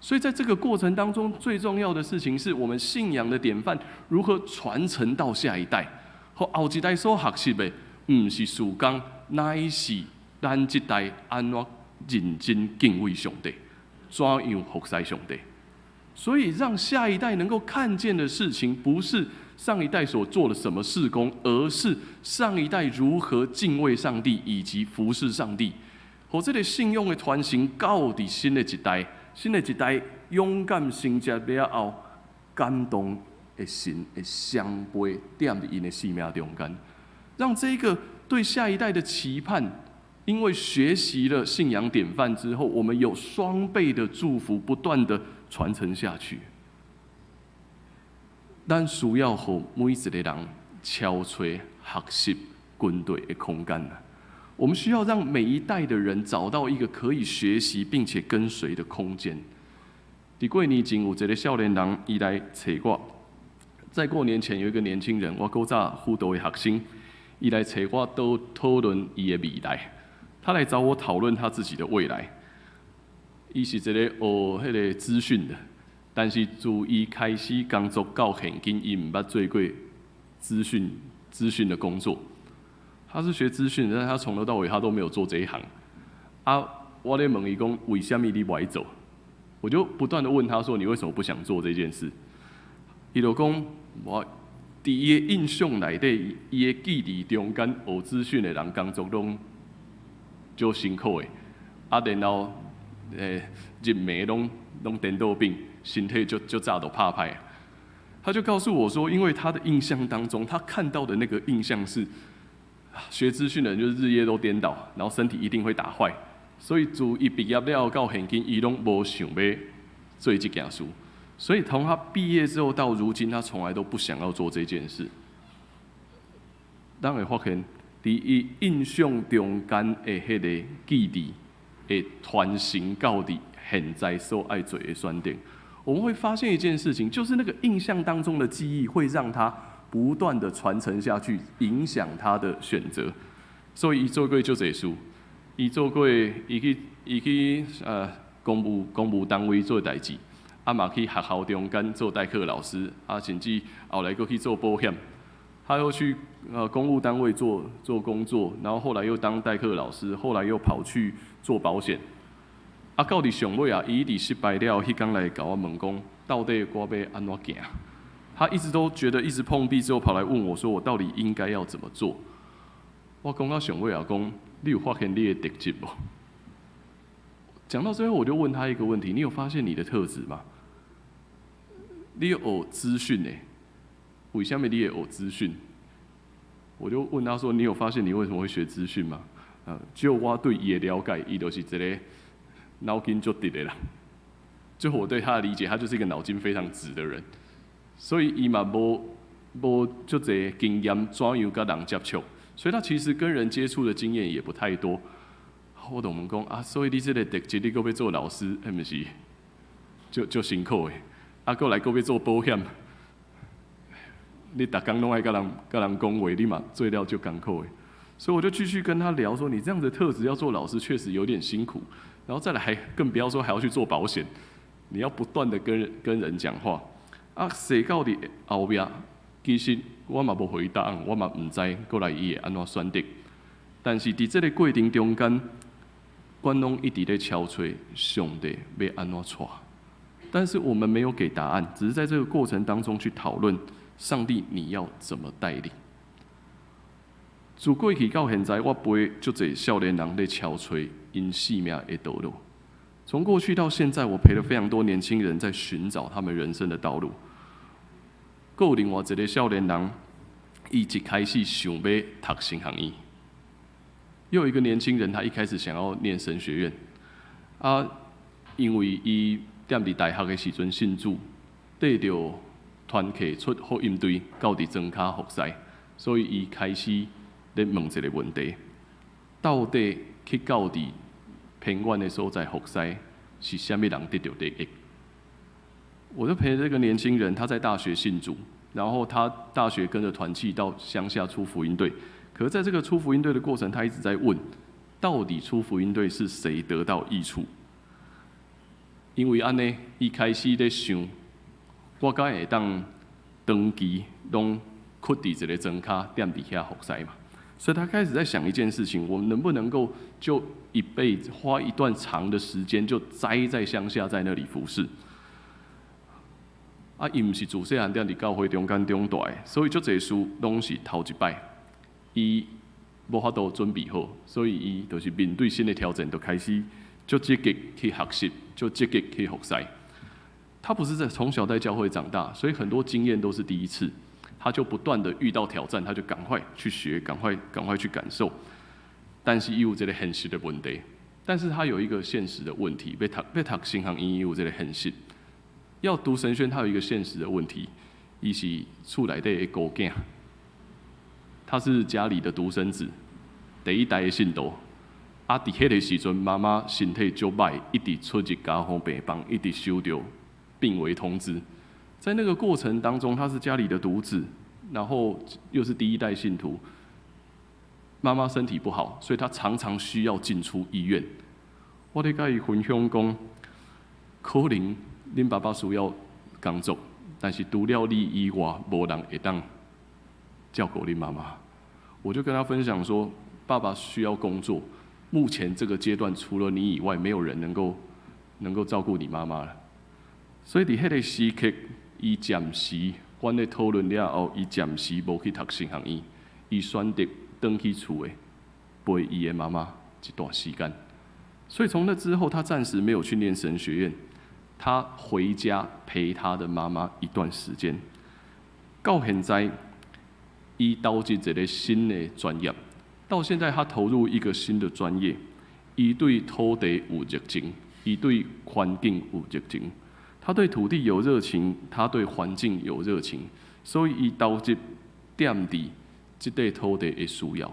所以在這個過程當中，最重要的事情是我們信仰的典範如何傳承到下一代。予後一代所學習的，毋是事工，乃是咱這代按怎認真敬畏上帝，怎樣服侍上帝。所以讓下一代能夠看見的事情，不是上一代所做了什麼事工，而是上一代如何敬畏上帝以及服侍上帝。予這個信仰的傳承到佇新的一代，新的一代勇敢承接了後，感動的神會雙倍踮佇𪜶的生命中間，讓這個對下一代的期盼，因為學習了信仰典範之後，我們有雙倍的祝福，不斷的傳承下去。咱需要予每一個人敲揣學習跟隨的空間。我們需要讓每一代的人找到一個可以學習並且跟隨的空間。佇過年前有一個少年人，伊來揣我。在過年前有一個年輕人，我古早輔導的學生，伊來揣我都討論伊的未來。他來找我討論他自己的未來。伊是一個學彼個資訊的，但是自伊開始工作到現今，伊毋捌做過資訊的工作。他是學資訊，但是他從頭到尾他都沒有做這一行。啊，我咧問伊講，為啥物你無愛做？我就不斷的問他說：你為什麼不想做這件事？伊就講，我佇伊的印象內底，伊的記憶中間學資訊的人工作攏足辛苦的，啊，然後日暝攏顛倒病，身體足早就拍歹。他就告訴我說，因為他的印象當中，他看到的那個印象是，學資訊的人就是日夜都顛倒，然後身體一定會打壞，所以自伊畢業了到現今，伊攏無想欲做這件事。所以從他畢業之後到如今，他從來都不想要做這件事。咱會發現，佇伊印象中間的彼個記憶，會傳承到佇現在所愛做的選擇。我們會發現一件事情，就是那個印象當中的記憶會讓他不斷的傳承下去，影響他的選擇。所以伊做過足濟事，伊做過，伊去公務單位做代誌，啊嘛去學校中間做代課老師，啊甚至後來閣去做保險。他又去公務單位做工作，然後後來又當代課老師，後來又跑去做保險。啊，到佇上尾啊，伊一直失敗了，彼工來共我問講，到底我欲按怎行？他一直都覺得一直碰壁之後，跑來問我說：我到底應該要怎麼做？我講到上尾啊，講你有發現你的特質無？講到最後，我就問他一個問題：你有發現你的特質嗎？你學資訊的，為啥物你會學資訊？我就問他說：你有發現你為什麼會學資訊嗎？就我對伊的了解，伊就是一個腦筋足直的啦。最後我對他的理解，他就是一個腦筋非常直的人，所以伊嘛無足濟經驗，怎樣佮人接觸，所以他其實跟人接觸的經驗也不太多。我就問講啊，所以你這個特質，你閣欲做老師，彼毋是足辛苦的？啊，閣來閣欲做保險，你逐工攏愛佮人講話，你嘛做了足艱苦的。所以我就繼續跟他聊說，你這樣子的特質要做老師，確實有點辛苦。然後再來，還更不要說還要去做保險，你要不斷的跟人講話。啊，踅到佇後壁，其實我嘛無予伊答案，我嘛毋知過來伊會按怎選擇。但是佇這個過程中間，阮攏一直咧敲揣上帝欲按怎帶。但是我們沒有給答案，只是在這個過程當中去討論上帝你要怎麼帶領。自過去到現在，我陪足濟少年人咧敲揣𪜶生命的道路。從過去到現在，我陪了非常多年輕人在尋找他們人生的道路。閣有另外一個少年人，伊一開始想欲讀神學院。又有一個年輕人，他一開始想要念神學院，啊，因為伊踮佇大學的時陣信主，得著團契出福音隊到佇莊跤服侍，所以伊開始咧問一個問題：到底去到佇偏遠的所在服侍，是啥物人得著利益？我就陪這個年輕人，他在大學信主，然後他大學跟着團契到鄉下出福音隊。可是在這個出福音隊的過程，他一直在問：到底出福音隊是誰得到益處？因為按呢，伊開始咧想，我敢會當長期攏屈佇一個莊跤，踮佇遐服侍嘛？所以他開始在想一件事情：我能不能夠就一輩子花一段長的時間，就栽在鄉下，在那裡服侍？啊，伊毋是自細漢踮佇教會中間長大的，所以足濟事攏是頭一擺，伊無法度準備好，所以伊就是面對新的挑戰，就開始足積極去學習，足積極去服侍。他不是在從小在教會長大，所以很多經驗都是第一次，他就不斷的遇到挑戰，他就趕快去學，趕快趕快去感受。但是伊有這個現實的問題，但是他有一個現實的問題，欲讀欲讀神學院，伊有這個現實。要讀神學院，他有一個現實的問題，伊是厝內底的孤囝，他是家裡的獨生子，第一代的信徒。啊，佇彼個時陣，媽媽身體足䆀，一直出入加護病房，一直收著病危通知。在那個過程當中，他是家裡的獨子，然後又是第一代信徒。媽媽身體不好，所以他常常需要進出醫院。我咧共伊分享講，可能恁爸爸需要工作，但是除了你以外，無人會當照顧恁媽媽。我就跟他分享說，爸爸需要工作，目前這個階段，除了你以外，沒有人能夠照顧你媽媽了。所以佇彼個時刻，伊暫時，阮咧討論了後，伊暫時無去讀神學院，伊選擇轉去厝的陪伊的媽媽一段時間。所以從那之後，他暫時沒有去念神學院，他回家陪他的媽媽一段時間。到現在，伊投入一個新的專業，到現在他投入一個新的專業，伊對土地有熱情，伊對環境有熱情，他對土地有熱情，他對環境有熱情，所以伊投入踮佇這塊土地的需要。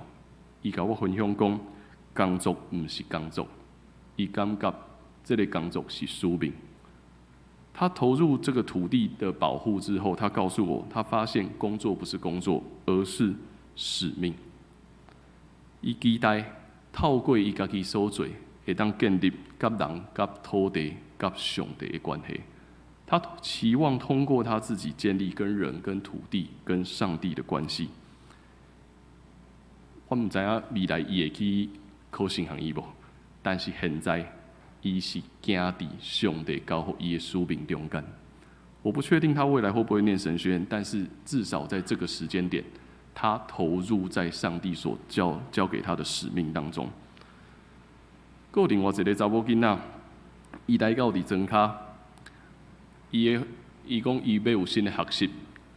伊共我分享講，工作毋是工作，伊感覺這個工作是使命。他投入這個土地的保護之後，他告訴我，他發現工作不是工作，而是使命。伊期待透過伊家己所做，會當建立佮人、佮土地、佮上帝的關係。他期望通過他自己建立跟人、跟土地、跟上帝的關係。我毋知影未來伊會去考神學院無，但是現在，伊是行佇上帝交予伊的使命中間。我不確定他未來會不會念神學院，但是至少在這個時間點，他投入在上帝所交給他的使命當中。閣有另外一個查某囡仔，伊來到佇莊跤，伊講伊欲有新的學習，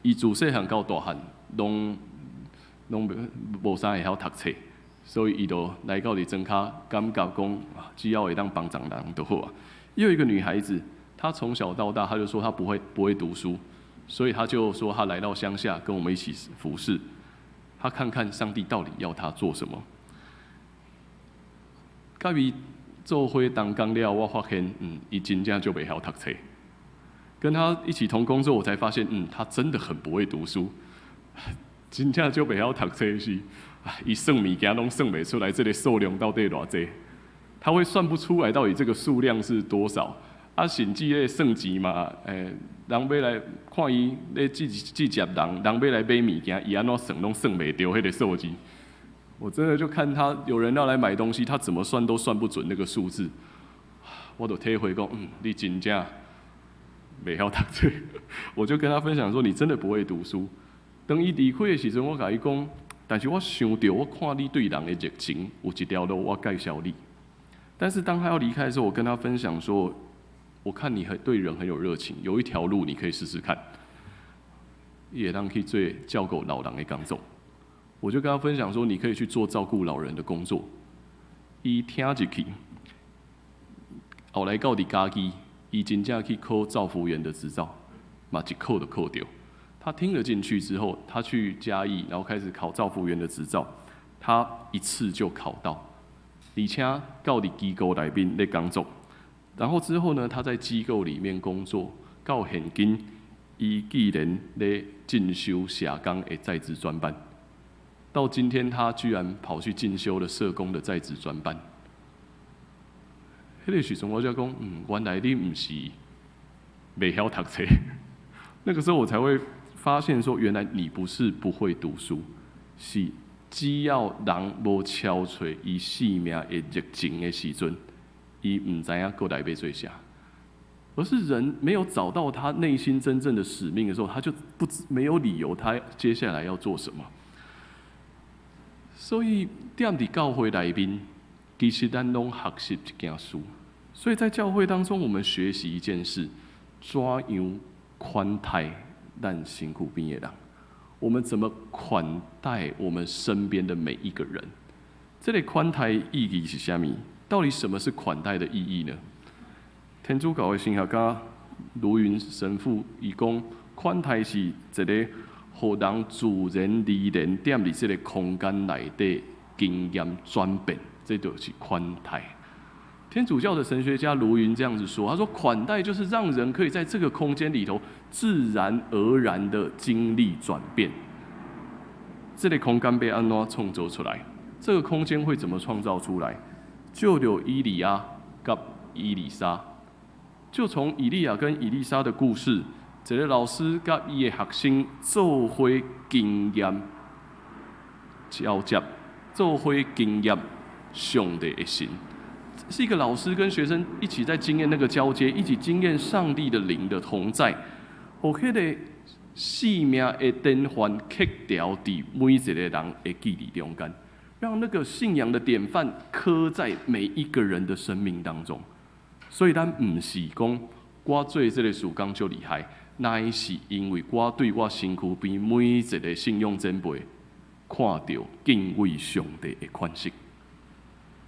伊自細漢到大漢，攏攏無啥會曉讀冊。所以伊就來到佇莊跤，感覺講只要會當幫助人就好啊。又有一個女孩子，她從小到大，她就說她不會讀書，所以她就說她來到鄉下跟我們一起服侍，她看看上帝到底要她做什麼。佮伊做伙同工了，我發現，伊真正就袂曉讀冊。跟他一起同工作，我才發現，他真的很不會讀書，真正就袂曉讀冊是。伊算物件攏算袂出來，這個數量到底偌濟？他會算不出來到底這個數量是多少。啊，甚至咧算錢嘛，人欲來看伊咧接人，人欲來買物件，伊按怎算攏算袂著彼個數字。我真的就看他有人要來買東西，他怎麼算都算不準那個數字。我就體會講，你真正袂曉讀冊。我就跟他分享說，你真的不會讀書。當伊離開的時陣，我共伊講。但是我想著，我看你對人的熱情，有一條路我介紹你。但是當他要離開的時候，我跟他分享說，我看你很對人很有熱情，有一條路你可以試試看。伊會當去做照顧老人的工作。我就跟他分享說，你可以去做照顧老人的工作。伊聽入去，後來到佇嘉義，伊真正去考照服員的執照，嘛一考就考著。他聽了進去之後，他去嘉義，然後開始考照服員的執照，他一次就考到，而且到佇機構內面咧工作。然後之後呢，他在機構裡面工作，到現今，伊居然咧進修社工的在職專班。到今天，他居然跑去進修了社工的在職專班。彼個時陣我才講，原來你毋是袂曉讀冊。那個時候我才會發現說，原來你不是不會讀書，是只要人無超出伊生命的熱情的時陣，伊毋知影閣來欲做啥。而是人沒有找到他內心真正的使命的時候，他就不沒有理由他接下來要做什麼。所以，踮佇教會內面，其實咱攏學習一件事。所以在教會當中，我們學習一件事：怎樣款待咱身軀邊的人？我們怎麼款待我們身邊的每一個人？這個款待意義是啥物？到底什麼是款待的意義呢？天主教的神學家盧雲神父伊講，款待是一個予人自然而然踮佇這個空間內底經驗轉變，這就是款待。天主教的神學家盧雲這樣子說，他說款待就是讓人可以在這個空間裡頭自然而然的經歷轉變。這個空間欲按怎創造出來？這個空間會怎麼創造出來？就有以利亞佮以利沙，就從以利亞跟以利沙的故事，一個老師佮伊的學生做伙經驗交接，做伙經驗上帝的神，是一個老師跟學生一起在經驗那個交接，一起經驗上帝的靈的同在，予彼個生命的典範刻牢佇每一個人的記憶中間，讓那個信仰的典範刻在每一個人的生命當中。所以咱毋是講我做這個事工足厲害，乃是因為我對我身軀邊每一個信仰前輩看著敬畏上帝的款式。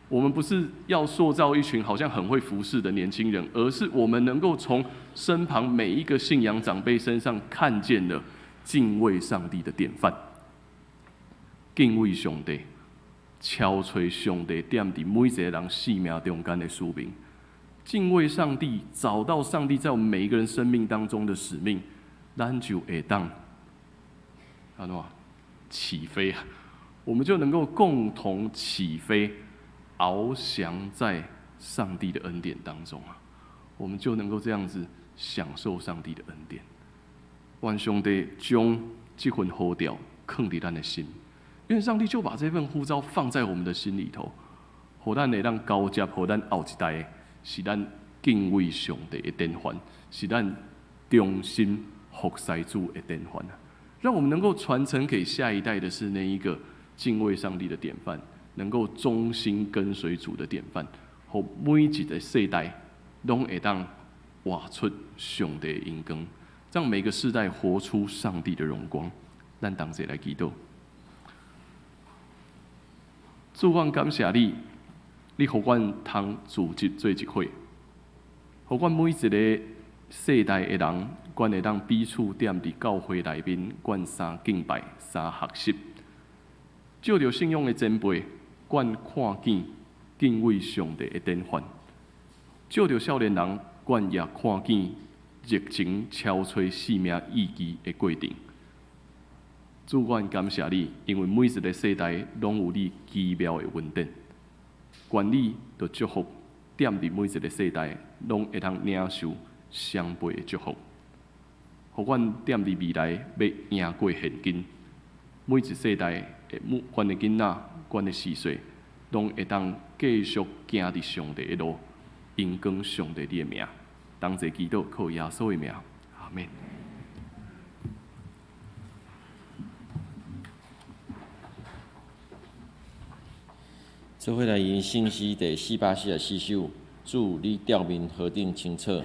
我們不是要塑造一群好像很會服侍的年輕人，而是我們能夠從身旁每一個信仰長輩身上看見了敬畏上帝的典範。敬畏上帝，敲揣上帝踮佇每一個人生命中間的使命。敬畏上帝，找到上帝在我們每一個人生命當中的使命，咱就會當按怎起飛啊！我們就能夠共同起飛，翱翔在上帝的恩典當中啊！我們就能夠這樣子享受上帝的恩典。願上帝將這份呼召囥佇咱的心，願上帝就把這份呼召放在我們的心裡頭，予咱會當交接，予咱後一代。是咱敬畏上帝的典範，是咱忠心服侍主的典範啊！讓我們能夠傳承給下一代的是那一個敬畏上帝的典範，能夠忠心跟隨主的典範，予每一個世代攏會當活出上帝的榮光，讓每個世代活出上帝的榮光。咱同齊來祈禱，主，阮感謝你。你予阮通組織做一伙，予阮每一個世代的人，阮會當彼此踮佇教會內面，阮相敬拜、相學習。藉著信仰的前輩，阮看見敬畏上帝的典範；藉著少年人，阮也看見熱情超出生命意義的過程。主，阮感謝你，因為每一個世代攏有你奇妙的恩典。願你就祝福，踮佇每一個世代，攏會通領受雙倍的祝福。予阮踮佇未來欲贏過現今，每一世代的阮的囡仔、阮的子孫，攏會當繼續行佇上帝的路，榮光上帝你的名。同齊祈禱，靠耶穌的名，阿們。做伙來吟聖詩第444首，主你照面何等清澈。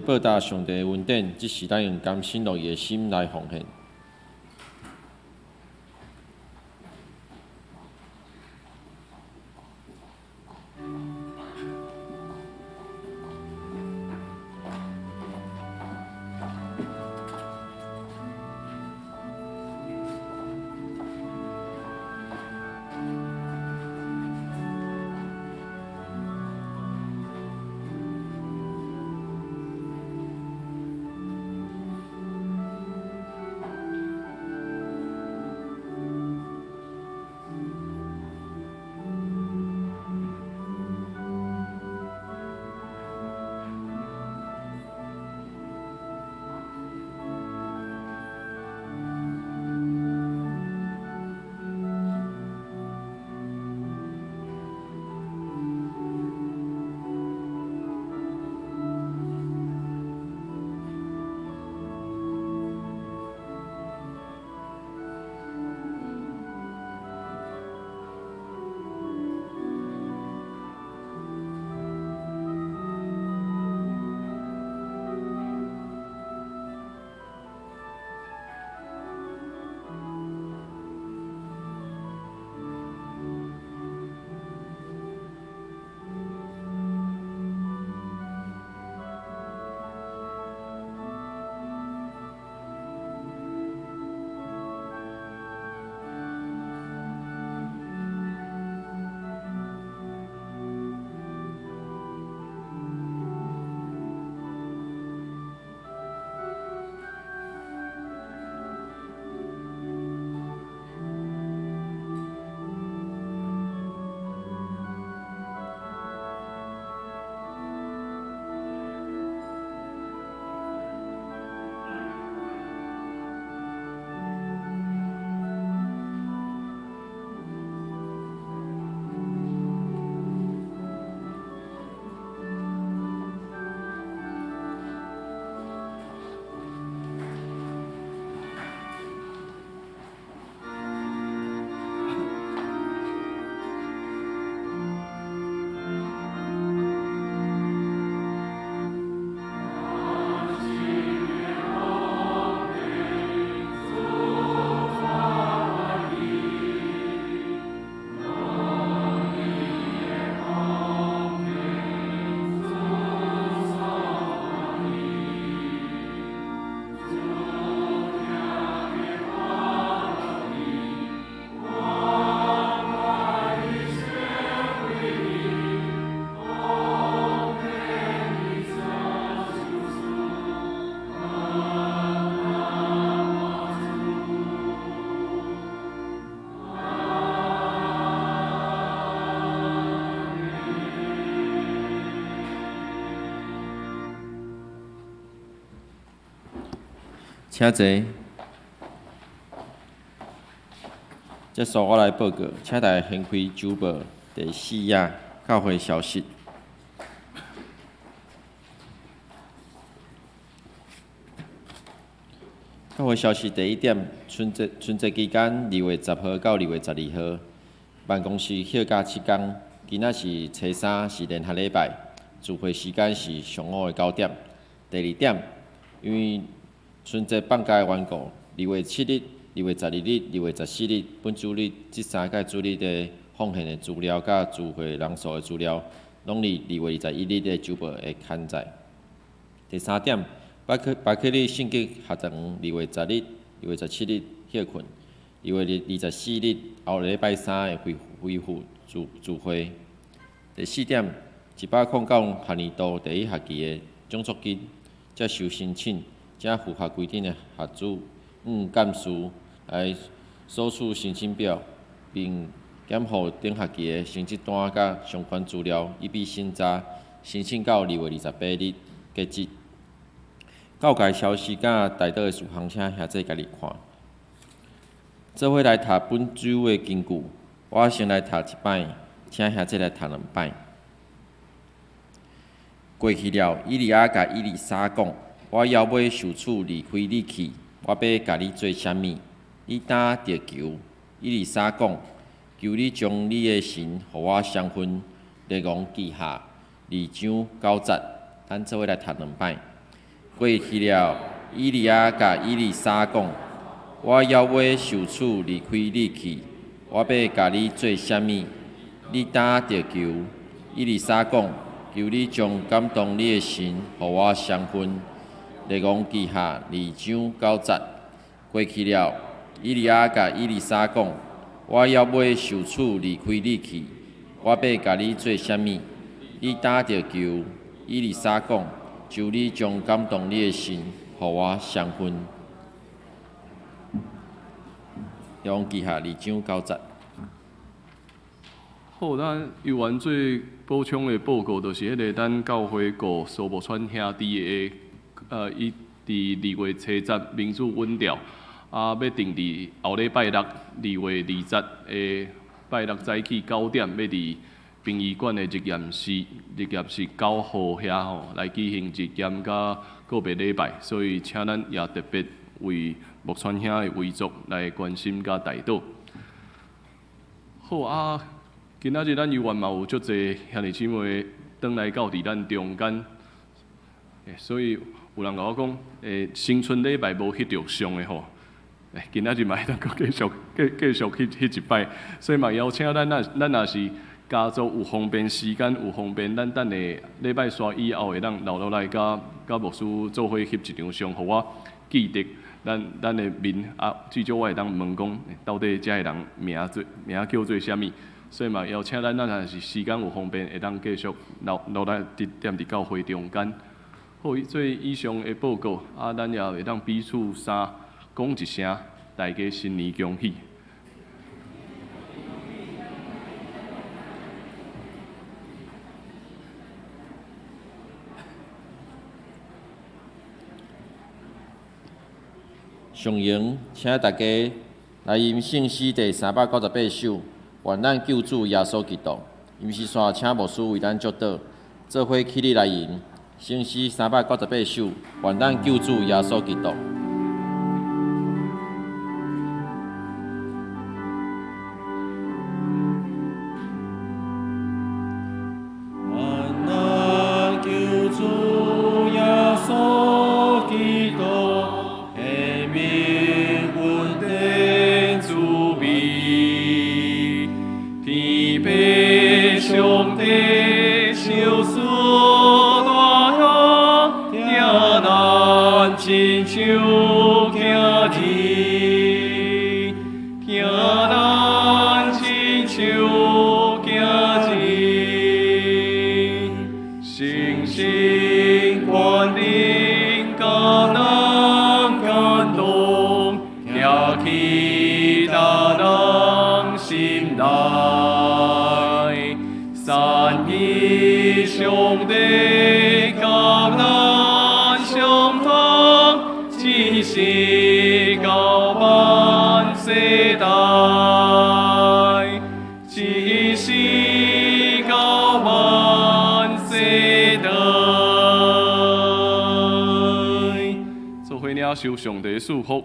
報答上帝的恩典，這是咱用甘心樂意的心來奉獻。請坐。這束我來報告，請大家掀開週報第四頁教會消息。教會消息第一點，春節期間2月10號到2月12號，辦公室休假7天。今仔是初三，是聯合禮拜，聚會時間是上午的9點。第二點，因為春節放假的緣故，2月7日、2月12日、2月14日，本主日這三個主日的奉獻的資料佮聚會人數的資料，攏佇2月21日的週報會刊載。第三點，巴克利聖經學堂2月10日、2月17日歇睏，2月24日後禮拜三會恢復聚會。第四點，109學年度第一學期的獎學金接受申請。請符合規定的學子幹事來索取申請表，並檢附頂學期的成績單佮相關資料，以備審查。申請到2月28日截止。教界消息佮代禱的事項，請兄弟家己看。做伙來讀本週的經句，我先來讀一擺，請兄弟來讀兩擺。過去了，以利亞共以利沙講。我猶欲受處離開你去，我欲共你做啥物？你當著求。以利沙講：求你將你的神予我賞分。列王紀下2章9節，咱做伙來讀兩擺。過去了，以利亞共以利沙講：我猶未受處離開你去，我欲共你做啥物？你當著求。以利沙講：求你將感動你的神，予我相分。列王紀下二章九節。過去了，以利亞共以利沙講：我猶未受處離開你去，我欲共你做啥物？你當著求。以利沙講：求你將感動你的神，予我相分。列王紀下二章九節。好，咱猶原做補充的報告，就是彼個咱教會顧蘇木川兄弟的，伊佇2月7日民主穩調，啊，欲定佇後禮拜六2月20的拜六早起9點，欲佇殯儀館的日驗室9號遐吼來舉行日驗佮告別禮拜，所以請咱也特別為木川兄的遺族來關心佮代禱。好啊。今仔日咱猶原嘛有足濟兄弟姊妹轉來到佇咱中間，所以有人共我講，新春禮拜無翕著相的吼，今仔日嘛會當閣繼續繼繼續翕翕一擺，所以嘛邀請咱若咱若是家族有方便時間有方便，咱等下禮拜煞以後會當留落來佮佮牧師做伙翕一張相，予我記得咱咱的面啊，至少我會當問講，到底遮个人名做名叫做啥物。所以嘛，邀請咱，咱若是時間有方便，會當繼續留落來佇踮佇教會中間。好，做以上的報告，啊，咱也會當彼此三講一聲，大家新年恭喜。上榮，請大家來吟聖詩第398首。願咱救主耶穌基督，吟詩煞請牧師為咱祝禱，做伙起立來吟聖詩398首。願咱救主耶穌基督。願咱救主耶穌基督，顯明恩典慈悲，天父上帝賞賜大恩，聽咱親像囝兒，聽咱親像囝兒，誠心願恁共咱感動，徛起大人心內，三一上帝佮咱相通，只是到萬世代，只是到萬世代。做伙領受上帝的祝福。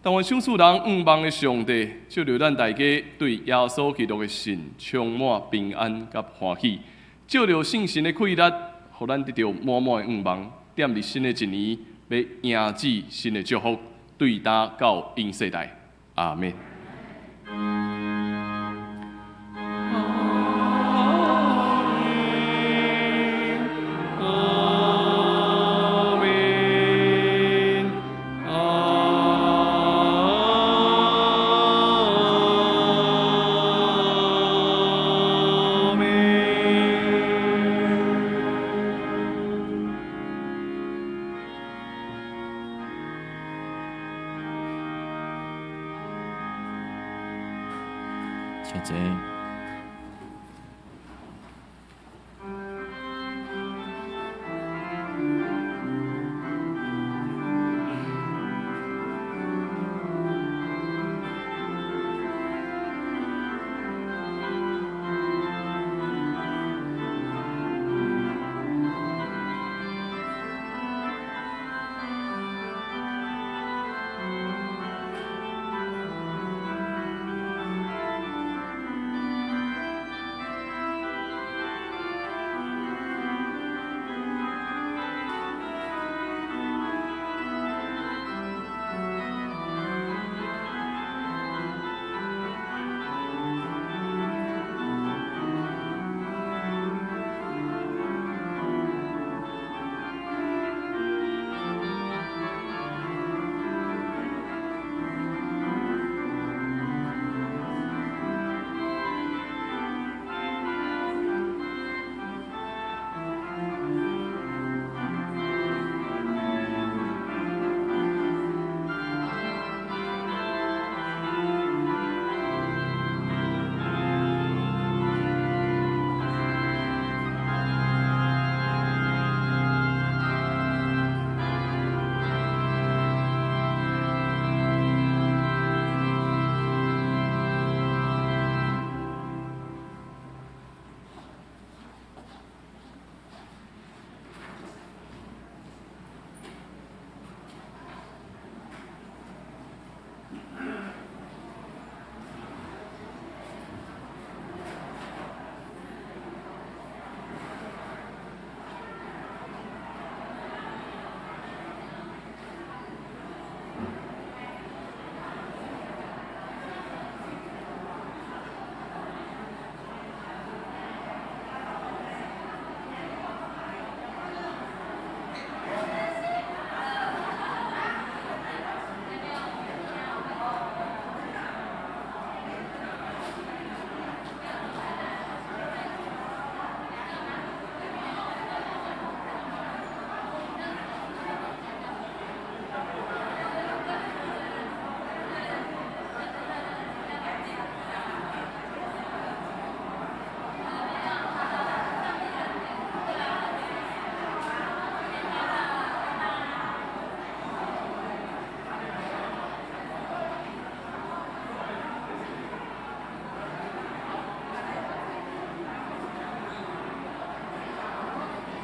但願賞賜人向望的上帝，藉著咱大家對耶穌基督的信充滿平安佮歡喜，藉著聖神的氣力，予咱得著滿滿的向望，踮佇新的一年，欲迎接新的祝福，對今到永世代。阿們。阿們，阿們。請坐。